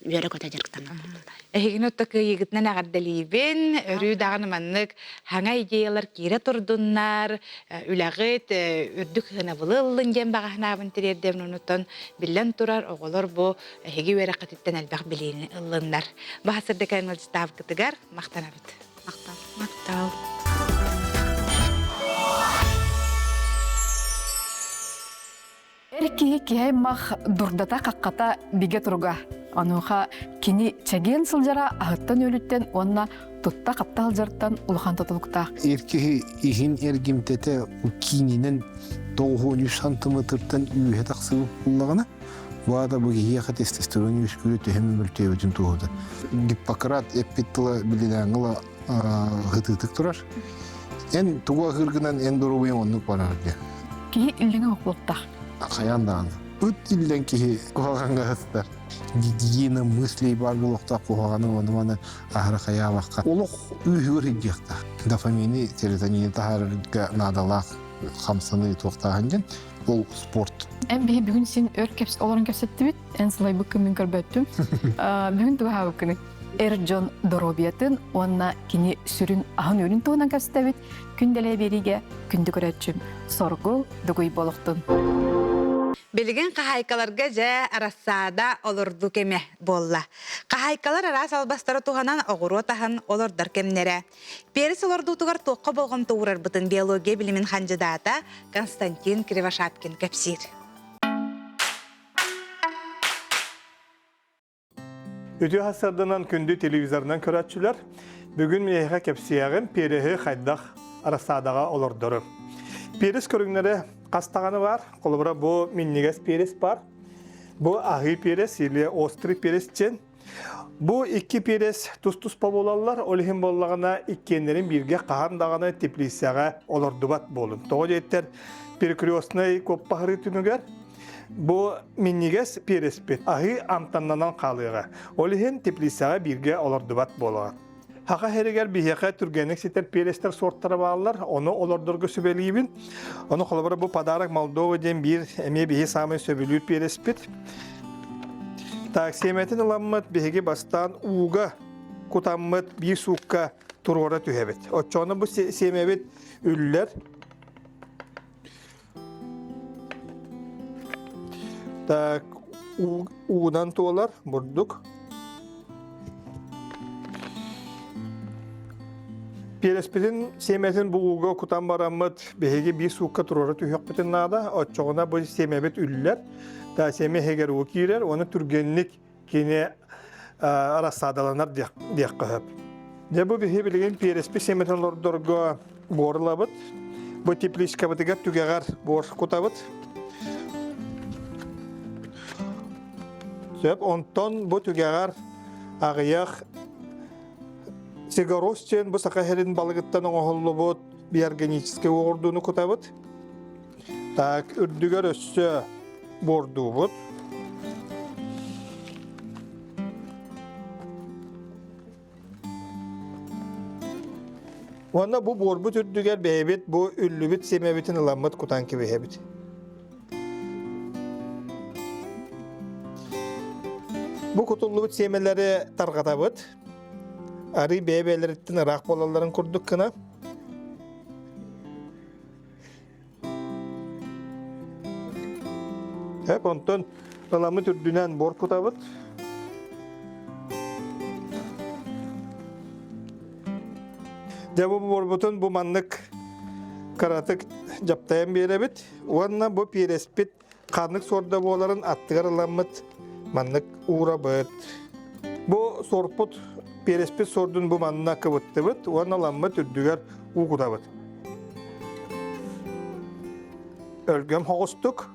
үөрэ-көтө дьарыктаналлар. Эһигини отто кыайыыгытынан эҕэрдэлиибин. Өрүү даҕаны маннык хаҥа идеялар киирэ турдуннар, үлэҕит үрдүк сыанабылы ыллын диэн баҕаһынаабын тириэрдэбин. Онутан биллэн турар, оҕолор бу эһиги үөрэххититтэн элбэх билиини ыллыннар. Баһа сырдыкайын ыалдьытаабыккытыгар махтанабыт. Махтал. Махтал. Эр киһи киһи аймах дурдата-хаххата бигэ туруга. Онуоха кини чэгиэн сылдьара аһыттан-үөлүттэн уонна тутта-хапта сылдьартан улахан тутулуктаах. Эр киһи иһин эргимтэтэ киининэн 93 сантиметртан үүһэ тахсыбыт буоллаҕына, бу аата бу киһиэхэ тестостерон үөскүүрэ төһө мөлтөөбүтүн туоһута. Гиппократ эппит тыла билинээҥҥи ытыытык турар. Эн тугу аһыыргынан эн доруобуйаҥ оннук барар диэн. Киһи иллэҥэ охлуохтаах. Хайаан даҕаны. Ыт иллэҥ киһи куһаҕаҥҥа сытар. Гигиена мыслей баар буолуохтаах куһаҕаны ону-маны аһара хайаабакка. Олох үөһүгэр сылдьыахтаах. Дофамины, серотонины таһаарарга наадалаах хамсаныы туохтааһын диэн ол спорт. Эн биһи бүгүн син өр кэпс олорон кэпсэттибит. Эн сылайбыккын мин көрбөттүм. Бүгүн тугу аһаабыккыный? Эр дьон доруобуйатын уонна кини сүрүн аһын-үөлүн туһунан кэпсэтэбит. Күн дэлэй биэриигэ күндү көрөөччүм Соргу Дугуй буолуохтун. Билигин хаһаайкаларга дьэ арассаада олордуу кэмэ буолла. Хаһаайкалар араас албастары туһанан оҕуруот аһын олордор кэмнэрэ. Перец олордуутугар туохха болҕомто уурарбытын биология билимин хандьыдаата Константин Кривошапкин кэпсиир. Үтүө сарсыарданан күндү телевизорынан көрөөччүлэр, бүгүн миэхэ кэпсиэҕим переһи хайдах рассадаҕа олордору. Перес көрүҥнэрэ хас даҕаны баар. Холобура бу минньигэс перес бар. Бу аһыы перес или острый перес диэн. Бу икки перес тус-туспа буолаллар. Ол иһин буоллаҕына иккиэннэрин бииргэ хаһан даҕаны теплицэҕэ олордубат буолун. Тоҕо диэттэр перекрестнай куоппаһырыы түмүгэр Бу минньигэс переспит аһыы амтаннанан хаалыаҕа. Ол иһин теплицаҕа бииргэ олордубат буолуоҕа. Хаха иһэригэр биһиэхэ түргэнник ситэр перестэр суортара бааллар, ону олордорго сүбэлиибин. Ону холобура бу подарок Молдова диэн биир эмиэ биһи саамай сөбүлүүр переспит. Так, сиэмэтин ыламмыт биһиги бастаан ууга кутаммыт биир суукка туруора түһэбит. Оччоҕуна бу сиэмэбит үллэр. Так, уунан туолар бурдук. Пиэрэспитин сиэмэтин бу ууга кутан бараммыт биһиги биир суукка туруора түһүөхпүтүн наада. Оччоҕуна бу сиэмэбит үллэр. Та сиэмэ иһигэр уу киирэр, уонна түргэнник кини рассадаланар диэххэ сөп. Дьэ бу биһи билигин пиэрэспи сиэмэтин олордорго буор ылабыт. Бу тепличкабытыгар түгэҕэр буор кутабыт. Сөп, онтон бу түгэҕэр аҕыйах сигарос диэн бу саха сирин балыгыттан оҥоһуллубут биорганическай уоҕурдууну кутабыт. Так, үрдүгэр өссө буордуубут. Уонна бу буорбут үрдүгэр бэйэбит бу үллүбүт сиэмэбитин ыламмыт кутан кэбиһэбит. Бу кутуллубут сиэмэлэри тарҕатабыт. Арыы бэйэ-бэйэлэриттэн ыраах буолалларын курдук гына. Эп онтон ыламмыт үрдүнэн буор кутабыт. Дьэ бу буорбутун бу маннык Кыратык дьаптайан биэрэбит уонна бу пиэрэспит ханнык суорда буоларын аттыгар ыламмыт маннык уурабыт. Бу суорпут пиэрэспит суордун бу манна кыбыттыбыт уонна ыламмыт үрдүгэр уу кутабыт. Өлгөм хоҕустук.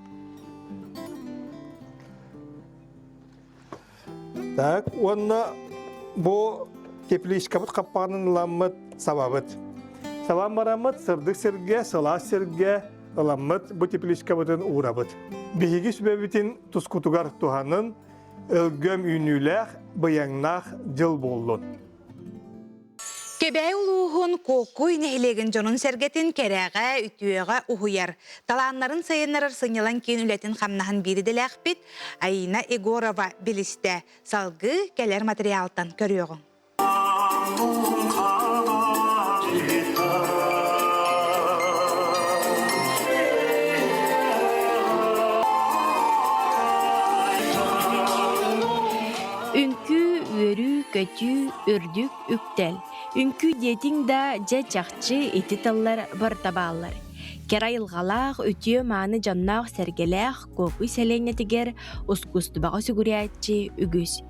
Так, уонна бу тепличкабыт хаппаҕынан ыламмыт сабабыт. Сабан бараммыт сырдык сиргэ, сылаас сиргэ ыламмыт бу тепличкабытын уурабыт. Биһиги сүбэбитин тускутугар туһанын, өлгөм үүнүүлээх, быйаҥнаах дьыл буоллун. Кэбээйи улууһун Куокуй нэһилиэгин дьонун-сэргэтин кэрэҕэ, үтүөҕэ уһуйар, талааннарын сайыннарар сынньалаҥ киин үлэтин-хамнаһын биир идэлээхпит Аина Егорова билистэ. Салгыы кэлэр материалтан көрүөҕүҥ. Үҥкүү, үөрүү, көтүү, үрдүк үктэл. Үҥкүү диэтиҥ да, дьэ чахчы ити тыллар барыта бааллар. Кэрэ айылҕалаах, үтүө-мааны дьонноох-сэргэлээх Куокуй сэлиэнньэтигэр ускуустубаҕа сүгүрүйээччи үгүс.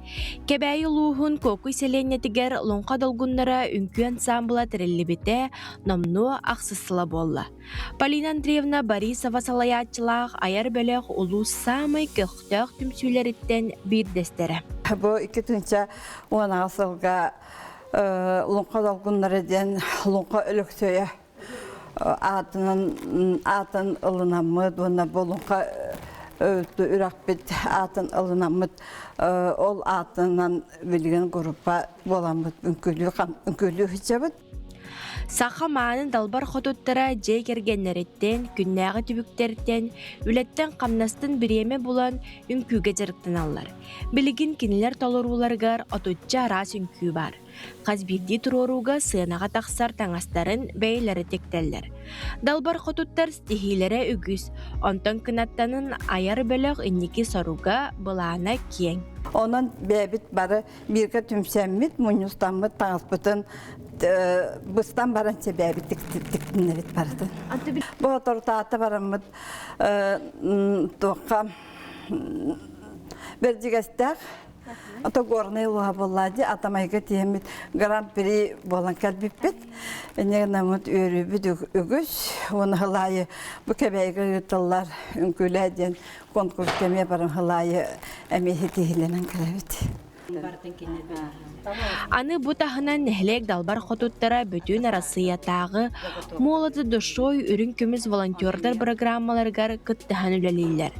Кэбээйи улууһун Куокуй сэлиэнньэтигэр Луҥха долгуннара үҥкүү ансаамбыла тэриллибитэ номнуо ахсыс сыла буолла. Полина Андреевна Борисова салайааччылаах айар бөлөх улуус саамай көхтөөх түмсүүлэриттэн биирдэстэрэ. Бу 2010 сылга Луҥха долгуннара диэн Луҥха Өлөксөйө аатынан аатын ылынаммыт уонна бу Луҥха үрэхпит аатын ылынаммыт ол аатынан билигин группа буоламмыт үҥкүүлүү сылдьабыт. Саха мааны далбар хотуттара дьиэ кэргэннэриттэн, күннээҕи түбүктэртэн, үлэттэн-хамнастан бириэмэ булан үҥкүүгэ дьарыктаналлар. Билигин кинилэр толорууларыгар отучча араас үҥкүү баар. Хас биирдии туруорууга сыанаҕа тахсар таҥастарын бэйэлэрэ тиктэллэр. Далбар хотуттар ситиһиилэрэ үгүс, онтон кынаттанын айар бөлөх инники соруга, былаана киэҥ. Онон бэйэбит бары бииргэ түмсэммит, мунньустаммыт таҥаспытын быстан баран сэбээбит тиктинэбит барытын. Бу отортаата бараммыт туохха Бэрдьигэстээх ото горнай улууһа буолла дии атамайга тиэммит гран-при буолан кэлбиппит. Инньэ гынаммыт үөрүүбүт үгүс. Уонна хылаайы бу Кэбээйигэ ыытыллар үҥкүүлээ диэн конкурс кэмиэ баран хылаайы эмиэ ситиһиилэнэн кэлэбит. Аны бу таһынан нэһилиэк далбар хотуттара бүтүн Арассыыйатааҕы «Молоды душой» үрүҥ көмүс волонтердар бырагыраамаларыгар кыттыһан үлэлииллэр.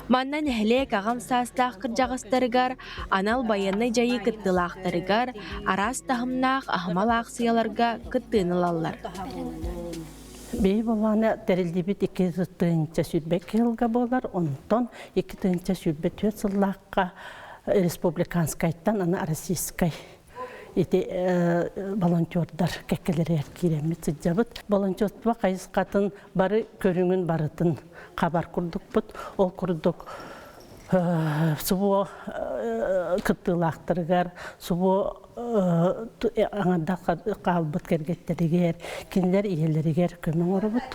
Манна нэһилиэк аҕам саастаах кырдьаҕастарыгар, анал байыаннай дьайыы кыттыылаахтарыгар араас таһымнаах аһымал аахсыйаларга кыттыыны ылаллар. Бэйи болаана тэриллибит 2 тыһыынча 22 сылга буолар, онтон 2 тыһыынча 24 сыллаахха республиканскайтан аны российскай ити волонтердар кэккэлэригэр киирэммит сылдьабыт. Волонтерство хайысхатын бары көрүҥүн барытын хабар курдукпут. Ол курдук СВО кыттыылаахтарыгар, СВО аҥардах хаалбыт кэргэттэригэр, кинилэр ийэлэригэр көмө оҥоробут.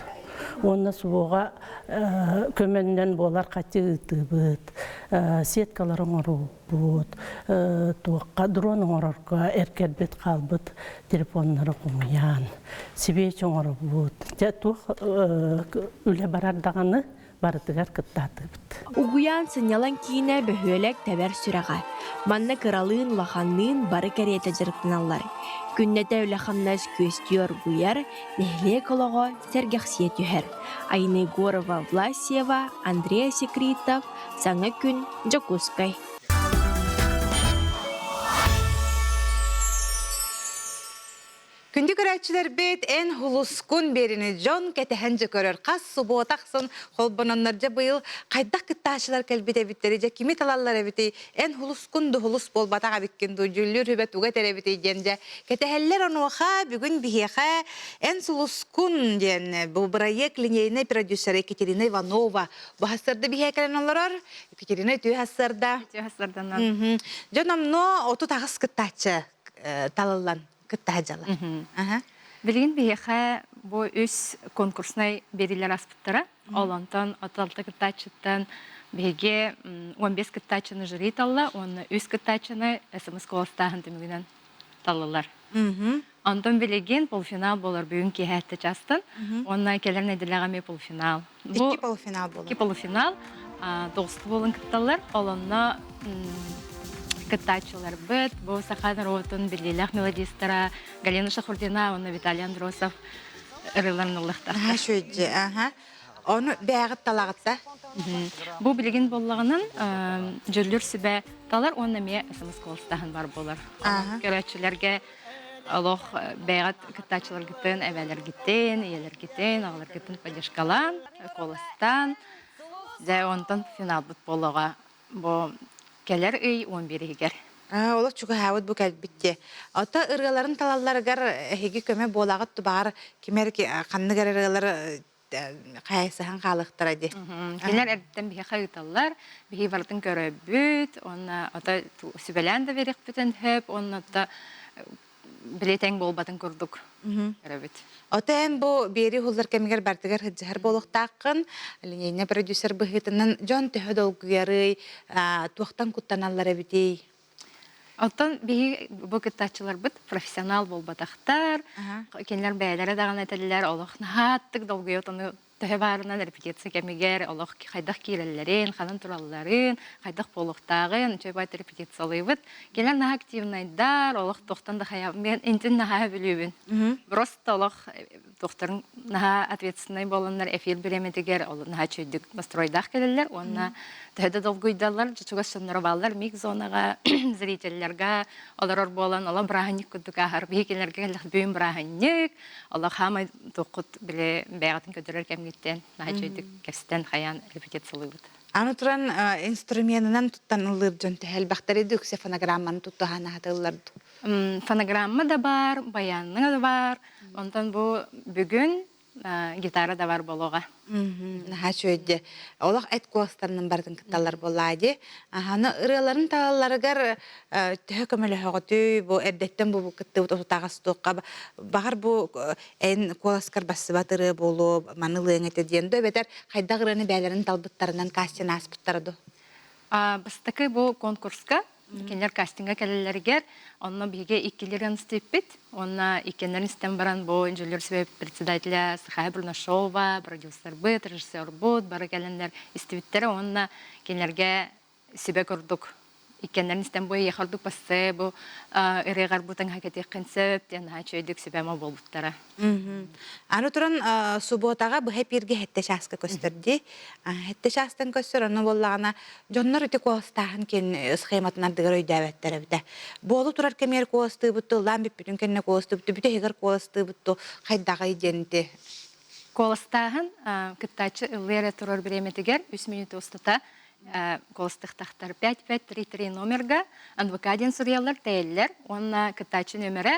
Уонна СВО-ҕа көмөннөн буолар хаччы ыытыыбыт, сеткалар оҥоруубут, туохха дрон оҥорорго эргэрбит хаалбыт телефоннары хомуйан, свеч оҥоробут. Дьэ туох үлэ барар даҕаны барытыгар кыттаатыбыт. Угуйаан сынньалаҥ киинэ бөһүөлэк тэбэр сүрэҕэ. Манна кыралыын, улаханныын бары кэриэтэ дьарыктаналлар. Күннэтэ үлэ-хамнас күөстүү оргуйар, нэһилиэк олоҕо сэргэхсийэ түһэр. Айна Егорова Власьева, Андрей Секритов, Саҥа күн, Дьокуускай. Күндү көрөөччүлэрбит, эн хулускун биэрини дьон кэтэһэн дьэ көрөр. Хас субуота ахсын холбононнор дьэ быйыл хайдах кыттааччылар кэлбит эбиттэрий, дьэ кими талаллар эбитий, эн хулускун ду хулус буолбатах эбиккин дуу, дьүүллүүр сүбэ туга этэр эбитий диэн дьэ кэтэһэллэр онуоха бүгүн биһиэхэ эн сулускун диэн бу бырайыак линейнай продюсера Екатерина Иванова бу сарсыарда биһиэхэ кэлэн олорор. Екатерина үтүө сарсыарда. Үтүө сарсыарданан. Дьон номнуо 38 кыттааччы талыллан кыттаһа дьалар. Билигин биһиэхэ Бу үс конкурснай биэриилэр аспыттара. Ол онтон 36 кыттааччыттан биһиги 15 кыттааччыны жюри талла уонна үс кыттааччыны СМС куоластааһын түмүгүнэн таллылар. Онтон билигин полуфинал буолар бүгүн киэһээтте частан. Уонна кэлэр нэдиэлэҕэ эмиэ полуфинал. Икки полуфинал буолар. Икки полуфинал. Тоҕуста буолан кытталлар. Ол онно кыттааччыларбыт бу саха норуотун биллиилээх мелодистара Галина Шахурдина уонна Виталий Андросов ырыаларын ыллахтаахтар. Аха, шөйдьэ, аха. Ону бэйэҕит талаҕытта? Бу билигин буоллаҕынан дьөллүр сүбэ талар уонна эмиэ смс куоластааһын бар буолар. Көрөөччүлэргэ олох бэйэҕит кыттааччыларгытын, эбээлэргитин, ийэлэргитин, аҕаларгытын поддержкалаан, куоластаан, дьэ онтон финалбыт буолуоҕа бу кэлэр ый 11-игэр. Олох чугаһаабыт бу кэлбит дии. Ото ырыаларын талалларыгар эһиги көмө буолаҕыт баҕар кимэр ханнык эрэ ырыалар хайысыһан хаалыахтара дии. Кинилэр эрдэттэн биһиэхэ ыыталлар, биһиги барытын көрөбүт, уонна ото сүбэлээн да биэриэхпитин сөп, уонна ото били тэҥ буолбатын курдук көрөбүт. Ото эн бу биэри уһуллар кэмигэр бардыгар сылдьыһар буолуохтааххын, линейнэй продюсер быһыытынан дьон төһө долгуйарый, туохтан куттаналлар эбитий? Оттон биһи бу кыттааччыларбыт профессионал буолбатахтар, кинилэр бэйэлэрэ даҕаны этэллэр, олох наһааттык долгуйа отону төһө баарынан репетиция кэмигэр олох хайдах киирэллэрин, ханан туралларын, хайдах буолуохтааҕын үчүгэй баайт репетициялыыбыт. Кинилэр наһаа активнайдар, олох туохтан да хайа мен интин наһаа сөбүлүүбүн. Просто олох туохтарын наһаа ответственнай буоланнар эфир бириэмэтигэр ол наһаа үчүгэйдик настройдаах кэлэллэр уонна төһө да долгуйдаллар чугас дьонноро бааллар миг зонаҕа зрителлэргэ олорор буолан олох бырааһынньык курдук ааһар биһи кинилэргэ кэллэх бүгүн бырааһынньык олох хаамай туоххут били бэйэҕитин көрдөрөр кэмҥиттэн наһаа үчүгэйдик кэпсэтэн хайаан репетициялыыбыт. Аны туран инструменынан туттан ыллыыр дьон төһө элбэхтэрий да үксэ фонограмманы туттуһан аһатыллар дуу? Фонограмма да баар, баянныҥа да баар. Онтон бу бүгүн гитара да бар буолуоҕа. Наһаа үчүгэй Олох эт куоластарынан барытын кытталлар буоллаа дии. Аны ырыаларын талалларыгар төһө көмөлөһөҕүтүй бу эрдэттэн бу кыттыбыт отутаҕас туохха баҕар бу эн куоласкар бассыбат ырыа буолуо маны ылыаҥ этэ диэн дуу эбэтэр хайдах ырыаны бэйэлэрин талбыттарынан кастинг ааспыттара дуу? Бастакы бу конкурска кинилэр кастинга кэлэллэригэр онно биһиги иккилэрин истиппит уонна иккиэннэрин истэн баран бу инженер сүбэ председателя Сахая Бурнашова продюсербыт режиссербут бары кэлэннэр истибиттэрэ уонна кинилэргэ сүбэ курдук иккиэннэрин истэн бу эйиэхэ ордук бассы бу ырыаҕар бу таҥаһа кэтиэххин сөп диэн наһаа үчүгэйдик сүбэм буолбуттара. Аны туран субуотаҕа быһа эпииргэ сэттэ чааска көстөр дии. Сэттэ чаастан көстөр, онно буоллаҕына дьоннор ити куоластааһын киэн схематын ардыгар өйдөөбөттөр эбитэ. Буолу турар кэмигэр куоластыыбыт тыллаан бүппүтүн кэннэ куоластыыбыт бүтэһигэр куоластыыбыт ту хайдаҕый диэн ити. Куоластааһын кыттааччы ыллыы эрэ турар бириэмэтигэр үс мүнүүтэ устата куоластыахтаахтар 5533 номерга НВК диэн суруйаллар, тэйэллэр уонна кыттааччы нүөмэрэ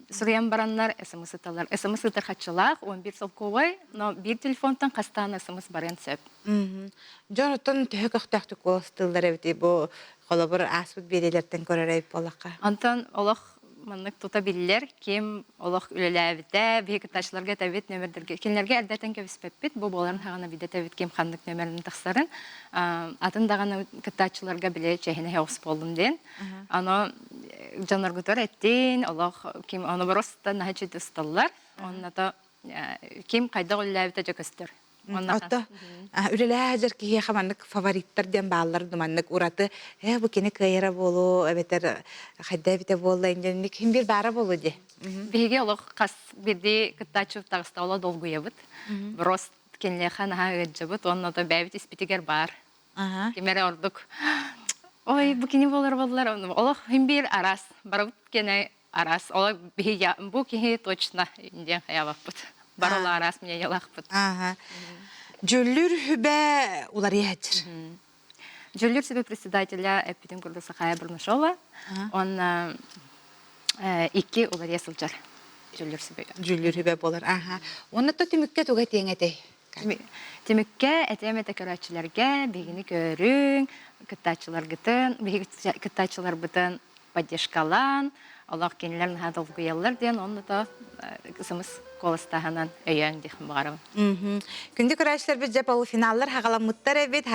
суруйан бараннар смс ыталлар. СМС ыытар хаччылаах, 11 солкуобай, но биир телефонтан хастаан СМС барыан сөп. Дьон оттон төһө көхтөөхтүк куоластыыллар эбитий бу холобур ааспыт биэриилэртэн көрөр эбит буоллахха? Онтон олох маннык тута биллэр, ким олох үлэлээбитэ, биһиги кыттааччыларга этэбит нөмердэргэ, кинилэргэ эрдэтэн кэбиспэппит, бу буоларын хаҕана биирдэ этэбит ким ханнык нөмерин тахсарын. Атын даҕаны кыттааччыларга били чэһинэһэ оҕус буоллун диэн. Аны дьонноргутугар эттин, олох ким ону просто наһаа үчүгэй усталлар. Онно то ким хайдах үлэлээбитэ дьэ көстөр. Отто үлэлээх сылдьар киһиэхэ маннык фавориттар диэн бааллар ду маннык ураты ээ бу кини кыайара буолуо эбэтэр хайда эбитэ буолла инник хин бир баара буолуо дии. Биһиги олох хас бирдии кыттааччы таҕыста оло долгуйабыт. Рост кинилиэхэ наһаа ыалдьабыт уонна то бэйэбит испитигэр баар. Ким эрэ ордук ой бу кини буолар буоллар олох хин биир араас барыбыт кene араас олох биһи бу киһи точно диэн хайаабаппыт бар ол араас мнениялаахпыт. Дьүллүр сүбэ уларыйа сылдьар. Дьүллүр сүбэ председателя эппитин курдук Сахая Бурнашова. Он икки уларыйа сылдьар дьүллүр сүбэ. Дьүллүр сүбэ буолар. Аха. Уонна то түмүккэ туга этиэҥ этэй? Түмүккэ этиэм этэ көрөөччүлэргэ биһигини көрүҥ, кыттааччыларгытын, биһиги кыттааччыларбытын поддержкалаан, олох кинилэр наһаа долгуйаллар диэн онно то СМС. куоластааһынан өйөөҥ диэхпин баҕарабын. Күндү көрөөччүлэрбит дьэ полуфиналлар хаҕаламмыттар эбит.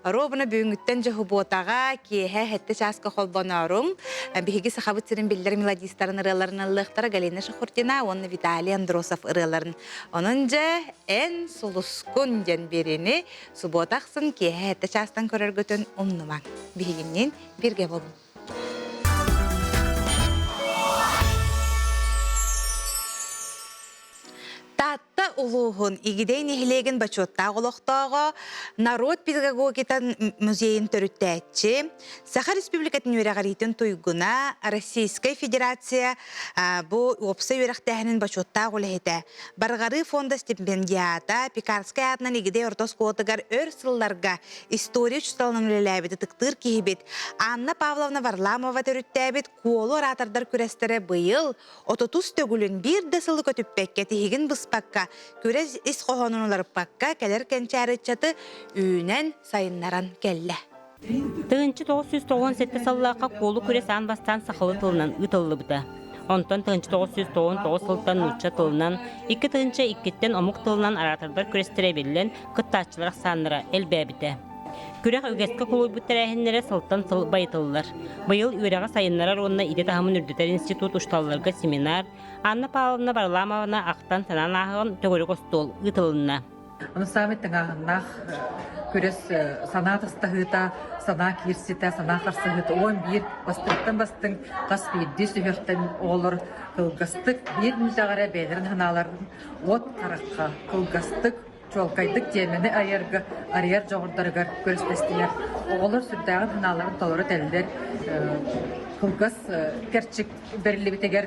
Ровно бүгүҥҥүттэн дьоһубуотаҕа киэһэ сэттэ чааска холбонооруҥ. Биһиги Сахабыт сирин биллэр мелодистарын ырыаларын ыллыахтара Галина Шахурдина уонна Виталий Андросов ырыаларын. Онон дьэ эн сулускун диэн биэриини субуота ахсын киэһэ сэттэ чаастан көрөргүтүн умнумаҥ. Биһигинниин бииргэ буолуҥ. Таатта улууһун Игидэй нэһилиэгин бочуоттаах олохтооҕо, норуот педагогикатын музейын төрүттээччи, Саха Республикатын үөрэҕириитин туйгуна, Российскай Федерация бу уопсай үөрэхтээһинин бочуоттаах үлэһитэ, Барҕарыы фонда стипендиата, Пекарскай аатынан Игидэй орто оскуолатыгар өр сылларга история учууталынан үлэлээбит ытыктыыр киһибит Анна Павловна Варламова төрүттээбит Куолу оратордар күрэстэрэ быйыл отутус төгүлүн биир да сылы көтүппэккэ, тиһигин быспакка, күрэс ис хоһоонун уларыппакка кэлэр кэнчээри ыччаты үүнэн, сайыннаран кэллэ. 1997 сыллаахха Куолу күрэс аан бастаан сахалыы тылынан ыытыллыбыта. Онтон 1999 сылтан нуучча тылынан, 2002-ттэн омук тылынан оратордар күрэстэрэ эбиллэн, кыттааччылар ахсааннара элбээбитэ. Күрэх үгэскэ кулуйбут тэрээһиннэрэ сылтан сыл байытыллар. Быйыл үөрэҕи сайыннарар уонна идэ таһымын үрдэтэр институт учууталларга семинар, Анна Павловна Варламовна ахтан-санаан ааһыҕын төгүрүк остуол ыытылынна. Ону саамай тыҥааһыннаах күрэс санаа тастаһыыта, санаа киирситэ, санаа харсыһыыта 11 бастыҥтан бастыҥ хас биирдии сүһүөхтэн оҕолор кылгастык биир мүнүүтэҕэ бэйэлэрин санааларын уот харахха кылгастык чуолкайдык тиэмэни айарга, арыйар дьоҕурдарыгар күрэстэстилэр. Оҕолор сүрдээҕин санааларын толору этэллэр. Кылгас кэрчик бэриллибитигэр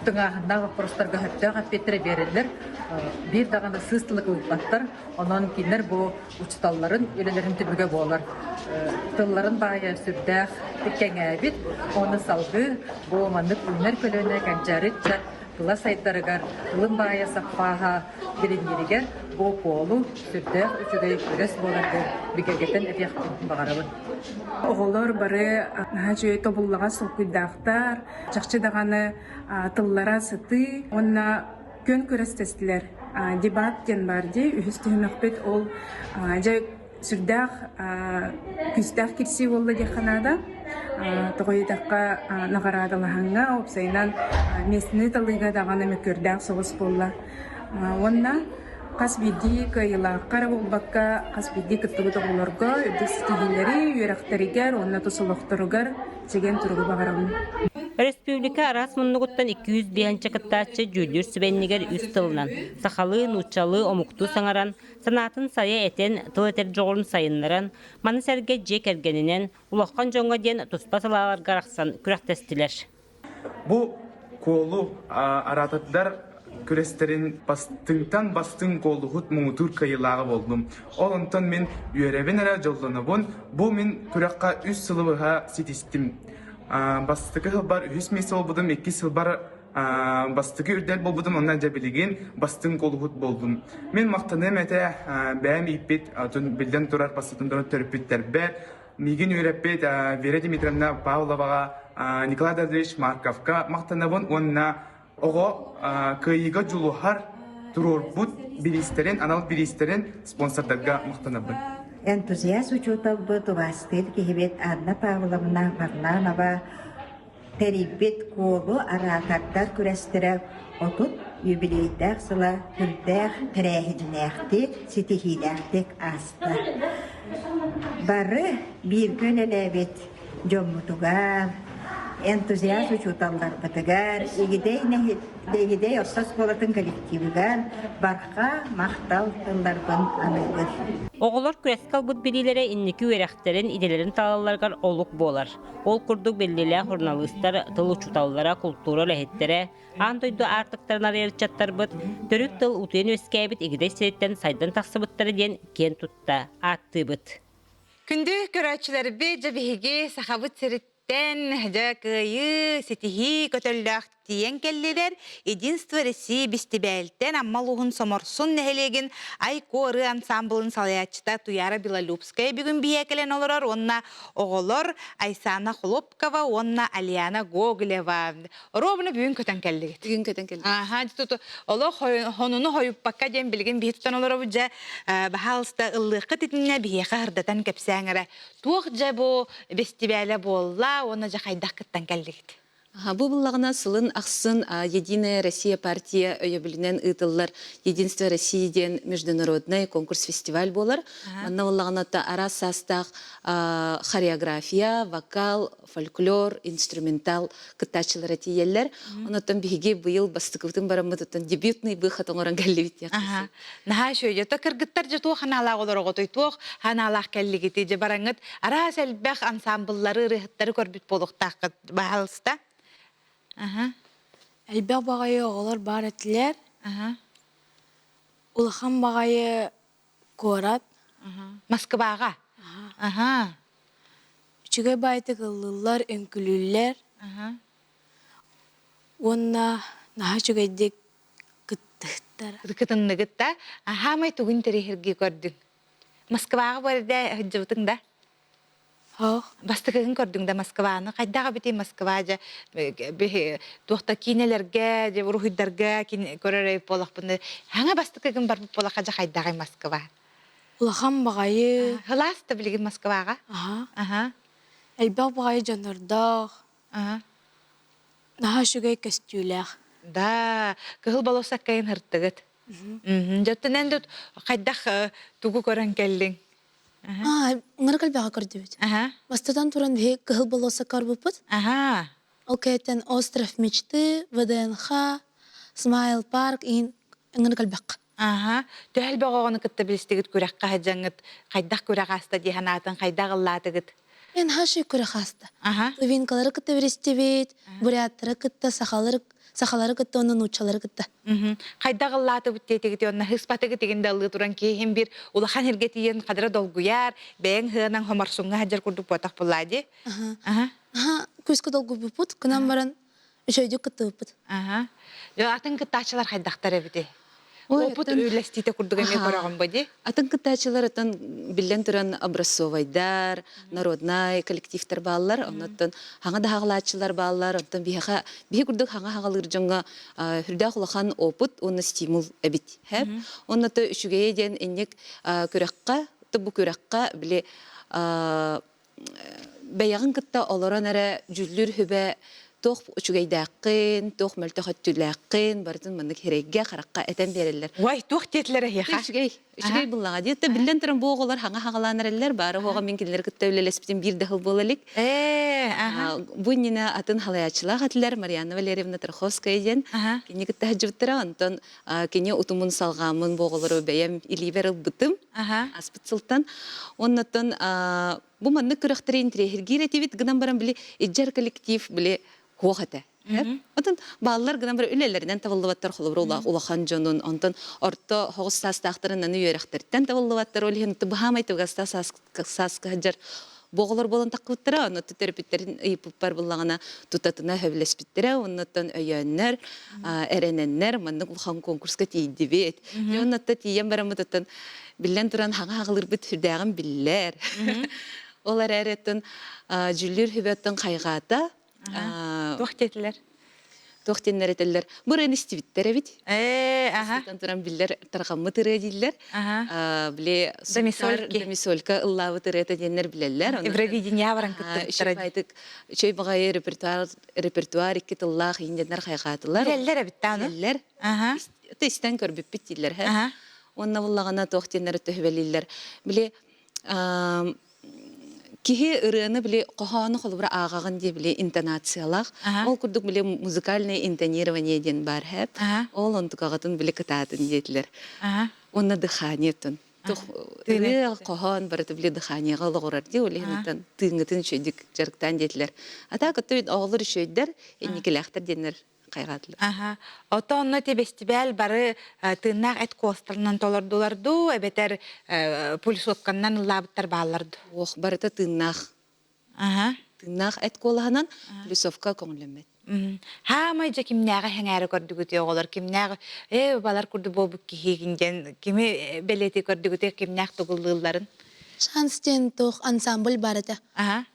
тыҥааһыннаах боппуруостарга сөптөөх эппиэттэри биэрэллэр. Биир даҕаны сыыс тылы кыбыппаттар. Онон кинилэр бу учууталларын үлэлэрин түмүгэ буолар. Тылларын баайа сүрдээх кэҥээбит. Уонна салгыы бу маннык үүнэр көлүөнэ кэнчээри ыччат тыла сайдарыгар, тылын баайа саппааһа билинниригэр бу куолу сүрдээх үчүгэй күрэс буоларга бигэргэтэн этиэхпин баҕарабын. Оҕолор бары наһаа үчүгэй тобуллаҕас толкуйдаахтар, чахчы даҕаны тыллара сытыы уонна күөн күрэстэстилэр. Дебат диэн баар дии, үһүс түһүмэхпит ол дьэ сүрдээх күүстээх кирсии буолла диэххэ наада. Тоҕо диэтэххэ, наҕараадалаһаҥҥа, уопсайынан миэстэни талыыга даҕаны мөккүөрдээх соҕус буолла. Уонна хас биирдии кыайыылаахха эрэ буолбакка, хас биирдии кыттыбыт оҕолорго үрдүк ситиһиилэри үөрэхтэригэр уонна тус олохторугар чэгиэн туругу баҕарабын. Өрөспүүбүлүкэ араас муннугуттан 205 кыттааччы дьүүллүүр сүбэннигэр үс тылынан сахалыы, нууччалыы, омуктуу саҥаран, санаатын сайа этэн, тыл этэр дьоҕурун сайыннаран, маны сэргэ дьиэ кэргэнинэн, улахан дьоҥҥо диэн туспа салааларга арахсан күрэхтэстилэр. Бу куолу араатардар күрэстэрин бастыҥтан бастыҥ куолуһут муҥутуур кыайыылааҕа буоллум. Ол онтон мин үөрэбин эрэ дьоллонобун. Бу мин күрэххэ үс сылы быһа ситистим. Бастакы сылбар үһүс миэстэ буолбутум, иккис сылбар бастакы үрдэл буолбутум уонна дьэ билигин бастыҥ куолуһут буоллум. Мин махтаныам этэ бэйэм ииппит, биллэн турар бастатан туран төрөппүттэрбэр, миигин үөрэппит Вера Дмитриевна Павловаҕа, Николай Давыдович Марковка махтанабын уонна оҕо кыайыыга дьулуһар туруорбут бириистэрин, анал бириистэрин спонсордарга махтанабын. Энтузиаст учууталбыт, убаастыыр киһибит Анна Павловна Варламова тэрийбит Куолу араатардар күрэстэрэ 30 юбилейдаах сыла сүрдээх тэрээһиннээхтик, ситиһиилээхтик ааста. Бары бииргэ үлэлээбит дьоммутугар, энтузиаст учууталларбытыгар, Игидэй, Игидэй орто оскуолатын коллективыгар барҕа махтал тылларбын аныыбын. Оҕолор күрэскэ ылбыт билиилэрэ инники үөрэхтэрин, идэлэрин талалларыгар олук буолар. Ол курдук биллиилээх суруналыыстар, тыл учууталлара, култуура үлэһиттэрэ, аан дойду аартыктарын арыйар ыччаттарбыт төрүт тыл утуйан үөскээбит игидэй сириттэн сайдан тахсыбыттара диэн киэн тутта ааттыыбыт. Күндү көрөөччүлэрбит, дьэ биһиги Сахабыт сириттэн дьэ кыайыы, ситиһии көтөллөөх тиийэн кэллилэр. Единство России бэстибээлтэн Амма улууһун Соморсун нэһилиэгин Айко ырыа ансаамбылын салайааччыта Туяра Белолюбская бүгүн биһиэхэ кэлэн олорор уонна оҕолор Айсана Хлопкова уонна Алиана Гоголева. Ровно бүгүн көтөн кэллигит. Бүгүн көтөн кэллигит. Аха, олох хонуну хойуппакка диэн билигин биһи тутан олоробут дьэ баһаалыста ыллыаххыт итиннэ биһиэхэ ырдатан кэпсээҥ эрэ. Туох дьэ бу бэстибээлэ буолла уонна дьэ хайдах кыттан кэллигит? Бу буллаҕына сылын ахсын Единая Россия партия өйөбүлүнэн ыытыллар Единство России диэн международный конкурс-фестиваль буолар. Манна буллаҕына араас саастаах хореография, вокал, фольклор, инструментал кыттааччылара тиийэллэр. Онуттан биһиги быйыл бастакыбытын бараммыт оттон дебютный выход оҥорон кэллибит диэххэ. Наһаа үчүгэй. Ото кыргыттар дьэ туох ханаалаах олороҕутуй, туох ханаалаах кэллигитий дьэ бараҥҥыт араас элбэх ансамбллары, ырыаһыттары көрбүт буолуохтааххыт баһаалыста. Аха. Элбэх баҕайы оҕолор баар этилэр. Аха. Улахан баҕайы куорат. Москваҕа. Аха. Үчүгэй баайытык ыллыыллар, үҥкүлүүллэр. Аха. Уонна наһаа үчүгэйдик кыттыһыттар. Кытынныгыт да? Аһаамай тугун интэриэһиргии көрдүҥ? Москваҕа барда сылдьыбытыҥ да? Бастакыгын көрдүҥ да Москваны? Хайдах эбитий Москва дьэ туох да киинэлэргэ, дьэ уруһуйдарга көрөр эбит буоллахпына, хаҥа бастакыгын барбыт буоллахха дьэ хайдаҕый Москва? Улахан баҕайы. Сылаас да билигин Москваҕа? Аха. Элбэх баҕайы дьоннордоох. Наһаа үчүгэй көстүүлээх. Да, кыһыл болуоссаккайын һыртыгыт. Дьоттон эн хайдах тугу көрөн кэллиҥ? Ыҥырык элбэҕи көрдүбүт. Бастатан туран биһи Кыһыл болуоссакка барбыппыт. Ол кэнниттэн Остров мечты, ВДНХ, Смайл парк иһин ыҥырык элбэххэ. Аха. Төһө элбэх оҕону кытта билистигит күрэххэ сылдьаҥҥыт хайдах күрэх ааста дии санаатын хайдах ыллаатыгыт? Мен хаши күрэх ааста. Тувинкалары кытта билистибит, буряттары кытта, сахалары сахалары кытта уонна нууччалары кытта. Хайдах ыллаатыбыт диэтигит уонна ыспатыгыт игин да ыллыы туран киһим бир улахан сиргэ тиийэн хадара долгуйар, бэйэҥ һыанан хоморсуҥҥа сылдьар курдук буотах буллаа дии. Аха, күскэ долгуйбуппут, кынан баран үчүгэйдик кыттыбыппыт. Аха. Атын кыттааччылар хайдахтар эбитий? Опыт үллэстиитэ курдук эмиэ көрөҕүн бу дии. Атын кыттааччылар атын биллэн туран образцовайдар, народнай коллективтар бааллар, оннуттан хаҥа да хаҕалааччылар бааллар, оттон биһиэхэ биһи курдук хаҥа хаҕалыыр дьоҥҥо үрдээх улахан опыт уонна стимул эбит. Онно то үчүгэйэ диэн инник күрэххэ, бу күрэххэ били бэйэҕин кытта олорон эрэ дьүүллүүр сүбэ туох үчүгэйдээххин, туох мөлтөх өттүлээххин барытын маннык сирэйгэ, харахха этэн биэрэллэр. Уай, туох диэтилэр эһиэхэ? Үчүгэй, үчүгэй буллаҕа дии. Биллэн туран бу оҕолор хаҥа хаҕалаан эрэллэр, баары оҕо мин кинилэри кытта үлэлэспитим биир да сыл буола илик. Ээ, аха. Бу иннинэ атын халайааччылаах этилэр Марианна Валерьевна Тарховская диэн. Кини кытта сылдьыбыттара, онтон кини утумун салҕааммын бу оҕолору бэйэм илиибэр ылбытым аспыт сылтан. Оннуттан бу маннык күрэхтэри интириэһиргиир этибит гынан баран били иджар коллектив били хуох этэ. Отон бааллар гынан баран үлэлэринэн табыллыбаттар холобур улахан дьонун онтон орто хоҕус саастаахтарын аны үөрэхтэртэн табыллыбаттар ол иһин быһаамай тыгаста сааска сылдьар Бу оҕолор буолан таххыбыттара, онно төрөппүттэрин ыйыппыппар буллаҕына тутатына сөбүлэспиттэрэ, оннуттан өйөөннөр, эрэнэннэр маннык улахан конкурска тиийдибит. Дьэ оннуттан тиийэн бараммытыттан биллэн туран хаҥа хаҕалыырбыт сүрдээҕин биллэр. Ол эрээри оттон дьүүллүүр сүбэттэн хайҕаата. Туох диэтилэр? Туох диэннэр этэллэр? Бу ырыаны истибиттэр эбит. Ээ, аха. Туран биллэр тарҕаммыт ырыа дииллэр. Били Домисолька ыллаабыт ырыата диэннэр билэллэр. Евровидение баран кыттыбыттара. Үчүгэй баҕайы репертуар репертуар икки тыллаах индианнар хайҕаатылар. Билэллэр эбит даҕаны. Билэллэр. Истэн көрбүппүт дииллэр. Уонна буллаҕына туох диэннэр төһүбэлииллэр. Били киһи ырыаны били хоһоону холобура ааҕаҕын диye били интонациялаах. Ол курдук били музыкальное интонирование диэн баар хэп. Ол онтукаҕытын били кытаатын диэтилэр. Уонна дыханиетын. Ырыа, хоһоон барыта били дыханияҕа олоҕурар дии, ол иһин тыыҥҥытын үчүгэйдик дьарыктаан диэтилэр. А так оҕолор үчүгэйдэр, инникилээхтэр диэннэр хайҕаатылар. Аха. Ото онно ти бэстибээл бары тыыннаах эт куостарынан толордулар дуу, эбэтэр пульсовканнан ыллаабыттар бааллар дуу? Ох, барыта тыыннаах. Аха. Тыыннаах эт куолаһынан плюсовка көҥүллэммэт. Хаамай дьэ кимнээҕи сэҥээрэ көрдүгүтүй оҕолор кимнээх ээ балар курдук буолбут киһигин диэн кими бэлиэтии көрдүгүтүй кимнээх тугуллыылларын? Шанс диэн туох ансамбль баар этэ.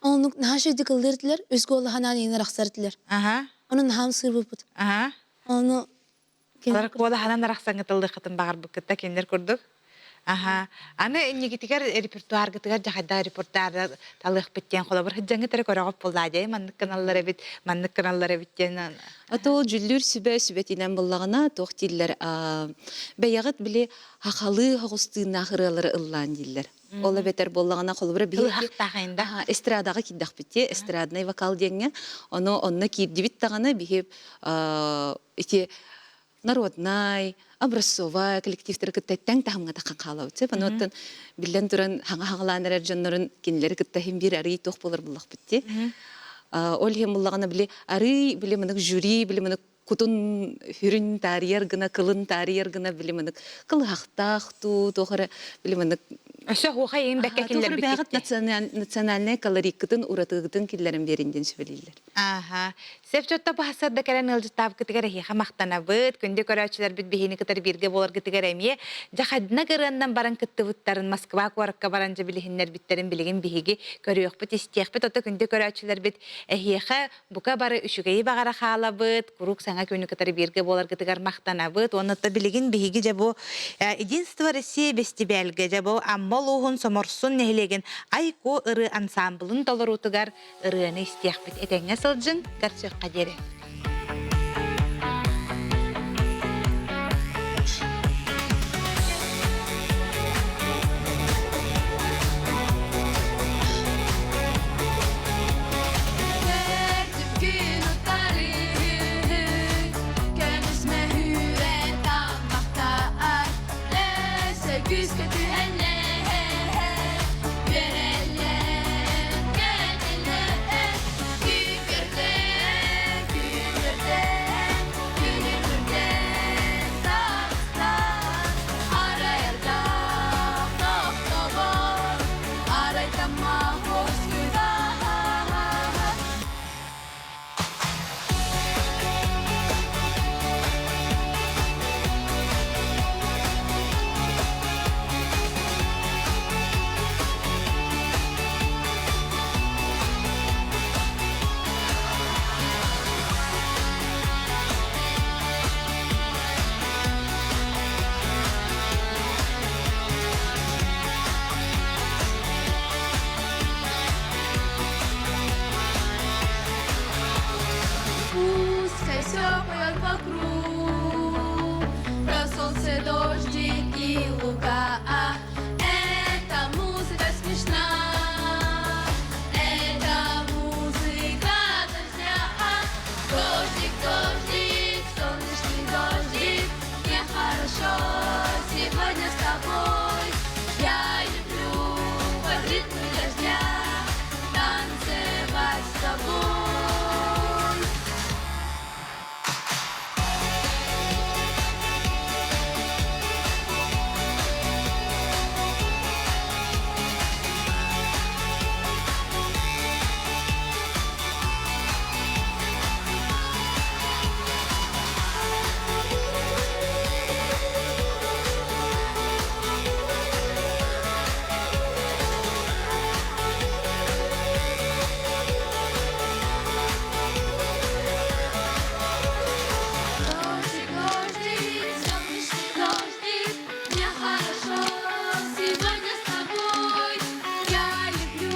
Оннук наһаа үчүгэйдик ыллыыр этилэр, үс куолаһынаан иҥин арахсар этилэр. Ону наһаа ымсыырбыппыт. Ону Алар куолаһынан арахсаҥҥытыллыаххытын баҕарбыккыт кинилэр курдук. Аха. Аны иннигитигэр репертуаргытыгар дьахайда репертуар талыахпыт диэн холобур сыдьаҥҥыт эрэ көрөҕүт буоллаа дии маннык гыналлар эбит, маннык гыналлар эбит диэн. Ото ол дьүллүүр сүбэ сүбэтинэн буллаҕына туох дииллэр бэйэҕит били хахалыы соҕус тыыннаах ырыалары ыллаан дииллэр. Ол эбэтэр буоллаҕына холобура биһиги эстрадаҕа киирдэхпит дии, эстраднай вокал диэҥҥэ. Ону онно киирдибит даҕаны биһи ити народнай, образцовай коллективтары кытта тэҥ таһымҥа таххан хаалабыт. Сөп ону биллэн туран хаҥа хаҥалаан эрэр дьоннорун кинилэри кытта иһин биир арый туох буолар буллахпыт дии. Ол иһин буллаҕына били арый били мынык жюри били мынык кутун хүрүн таарыйар гына кылын таарыйар гына били мынык кылыһахтаах туу туох эрэ били мынык Өссө оһуохай иһин бэккэ киллэрбит национальнай колориккытын уратыгытын киллэрэн биэрин диэн сүбэлииллэр. Ааха. Сөп чотто баһасарда кэлэн ыалдьыттаабыккытыгар эһиэхэ махтанабыт. Күндү көрөөччүлэрбит биһини кытары бииргэ буоларгытыгар эмиэ дьахадына ырыаннан баран кыттыбыттарын Москва куоракка баран дьэ билиһиннэрбиттэрин билигин биһиги көрүөхпүт, истиэхпит. Ото күндү көрөөччүлэрбит эһиэхэ бука бары үчүгэйи баҕара хаалабыт. Куруук саҥа күнү кытары бииргэ буоларгытыгар махтанабыт. Уонна билигин биһиги дьэ бу Единство России бэстибээлгэ дьэ бу Амма улууһун Соморсун нэһилиэгин Айку ырыы ансаамбылын толоруутугар ырыаны истиэхпит этэҥҥэ сылдьыҥ, көрсүөххэ диэри. Күүскэ түһэллэр, үөрэллэр, көтөллөр, күүкүрдэр, күүкүрдэр, күлүмүрдэр, таҕыстар, арайардаах тохтобот, арай таммах уоскуйбат. Пускай все поет вокруг, про солнце, дождик и луга. Эта музыка смешна, это музыка дождя. Дождик, дождик, солнечный дождик, мне хорошо сегодня с тобой. Я люблю под ритмы дождя танцевать с тобой. Дождик, дождик, солнечный дождик, мне хорошо сегодня с тобой. Я люблю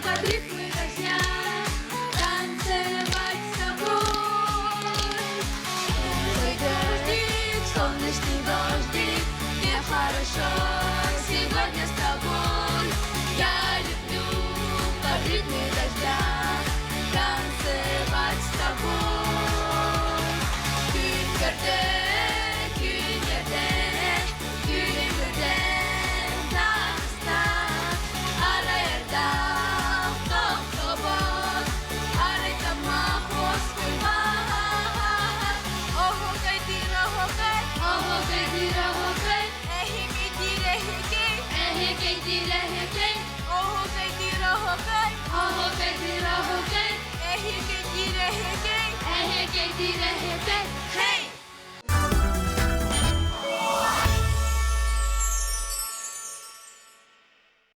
под ритмы дождя танцевать с тобой. Дождик, солнечный дождик, мне хорошо сегодня с тобой. Я люблю под ритмы дождя танцевать с тобой. Күн көрдө, күн эрдэ, күлүмүрдэн таҕыста, арайардаах тохтобот, арай таммах уоскуйбат. Оһуокайдыыр оһуокай, оһуокайдыыр оһуокай, эһикэйдиир эһикэй, эһикэйдиир эһикэй, оһуокайдыыр оһуокай, оһуокайдыыр оһуокай, эһикэйдиир эһикэй, Эһэкэйдиир эһэкэй!